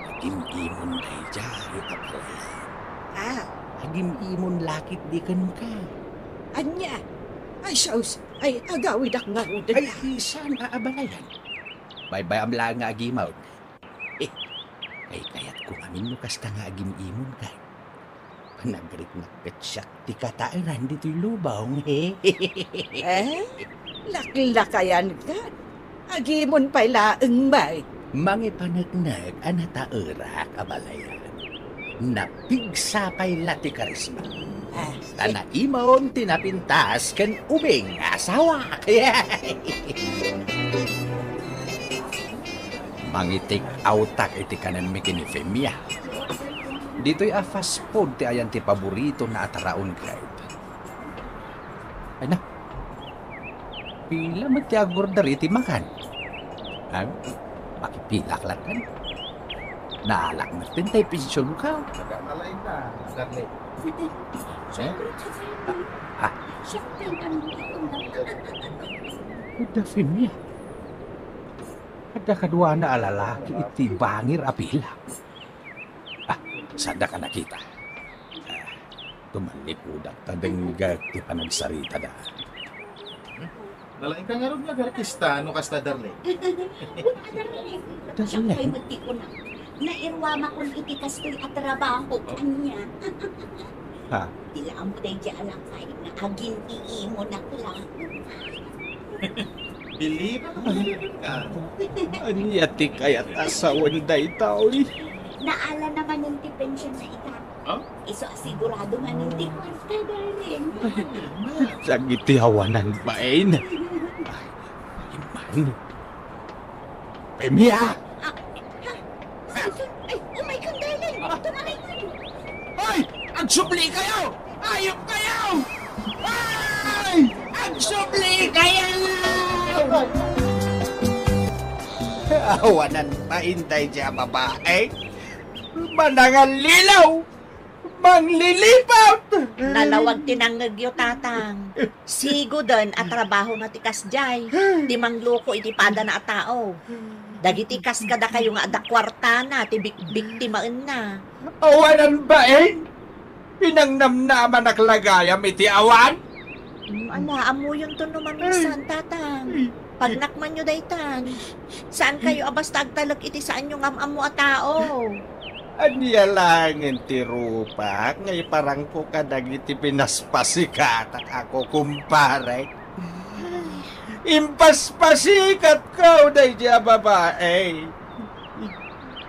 Agim-imon daydiay, abalayan. Ah. Agim-imon la ketdi kenka. Ania? Ay, sus, ay, agawidak ngaruden. Ay, saan a abalayan? Baybay-am laeng nga agimon. Eh, ay, kayatko ngamin no kasta nga agim-imon, kay panagriknak ket siak ti kataeran ditoy lubong. Eh? Laklakayan ka? Agimon pay laeng, bay. Mangipaneknek a nataerak, abalayan. Napigsa pay la ti karisma. Ah. Ta naimon ti napintas ken ubing nga asawak. Mangi-take out-ak iti kanenmi ken ni Femia. Ditoy a fast food ti ayan ti paboritona a taraon, Clive. Ay na, pila met ti agorder iti makan? Ha? Makipilak latta. Naalak met ti pensionka. Nagkamalain na, darling. Eh? Ah, ah. Good of him, yeah. Adda kaduana a lalaki iti bangir a pilak. Ah, saandak a nakita. Ah, tumallikudak ta dengngek ti panagsaritada. Nalaing ka ngarud nga agartista, no kasta, darling? Darling. Siak pay met ti kunak. Nairuamakon iti kastoy a trabaho, ania. Ha? Ti la ammo daydiay a lakay nga agin-iimonak la. Believe ka. Ania ti kayat a sawen daytoy? Naala na manen ti pension na ita. Huh? Isu a sigurado manen ti kwarta, darling. Dagiti awanan bain. Ay, man. Femia! Ah, ha? Ay, oh my God, darling! Tumaray kayo! Hoy! Agsubli kayo! Ayop kayo! Ay! Agsubli kayo! Awanan pa, inday, diay a babae. Manangallilaw! Manglilipat! Nalawag ti nangngegyo, Tatang. Siguden a trabahona ti kasdiay, ti mangluko iti padana a tao. Dagiti kas kadakayo nga adda kuartana ti bikbiktimaenna. Awanan bain! Pinangnamnamanak la gayam iti awan? Mm, ala, ammuyonto no mamisan, Tatang. Pagnakmanyo daytan. Saan kayo a basta agtalek iti saanyo nga am-ammo a tao. Ania laengen ti rupak nga iparangko kadagiti pinaspasikatko, kumpare? Impaspasikatko daydiay a babae.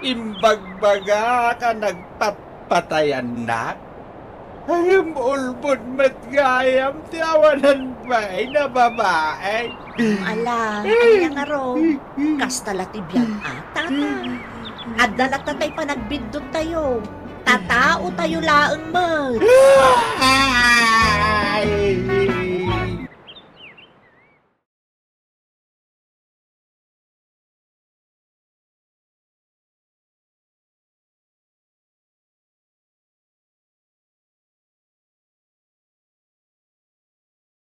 Imbagbagak a nagpatpatayannak. Ngem ulbod met gayam ti awanan bain a babae. Ala, ania ngarud? Kasta la ti biag a, Tatang. Adda latta tay panagbiddutayo. Tataotayo laeng met.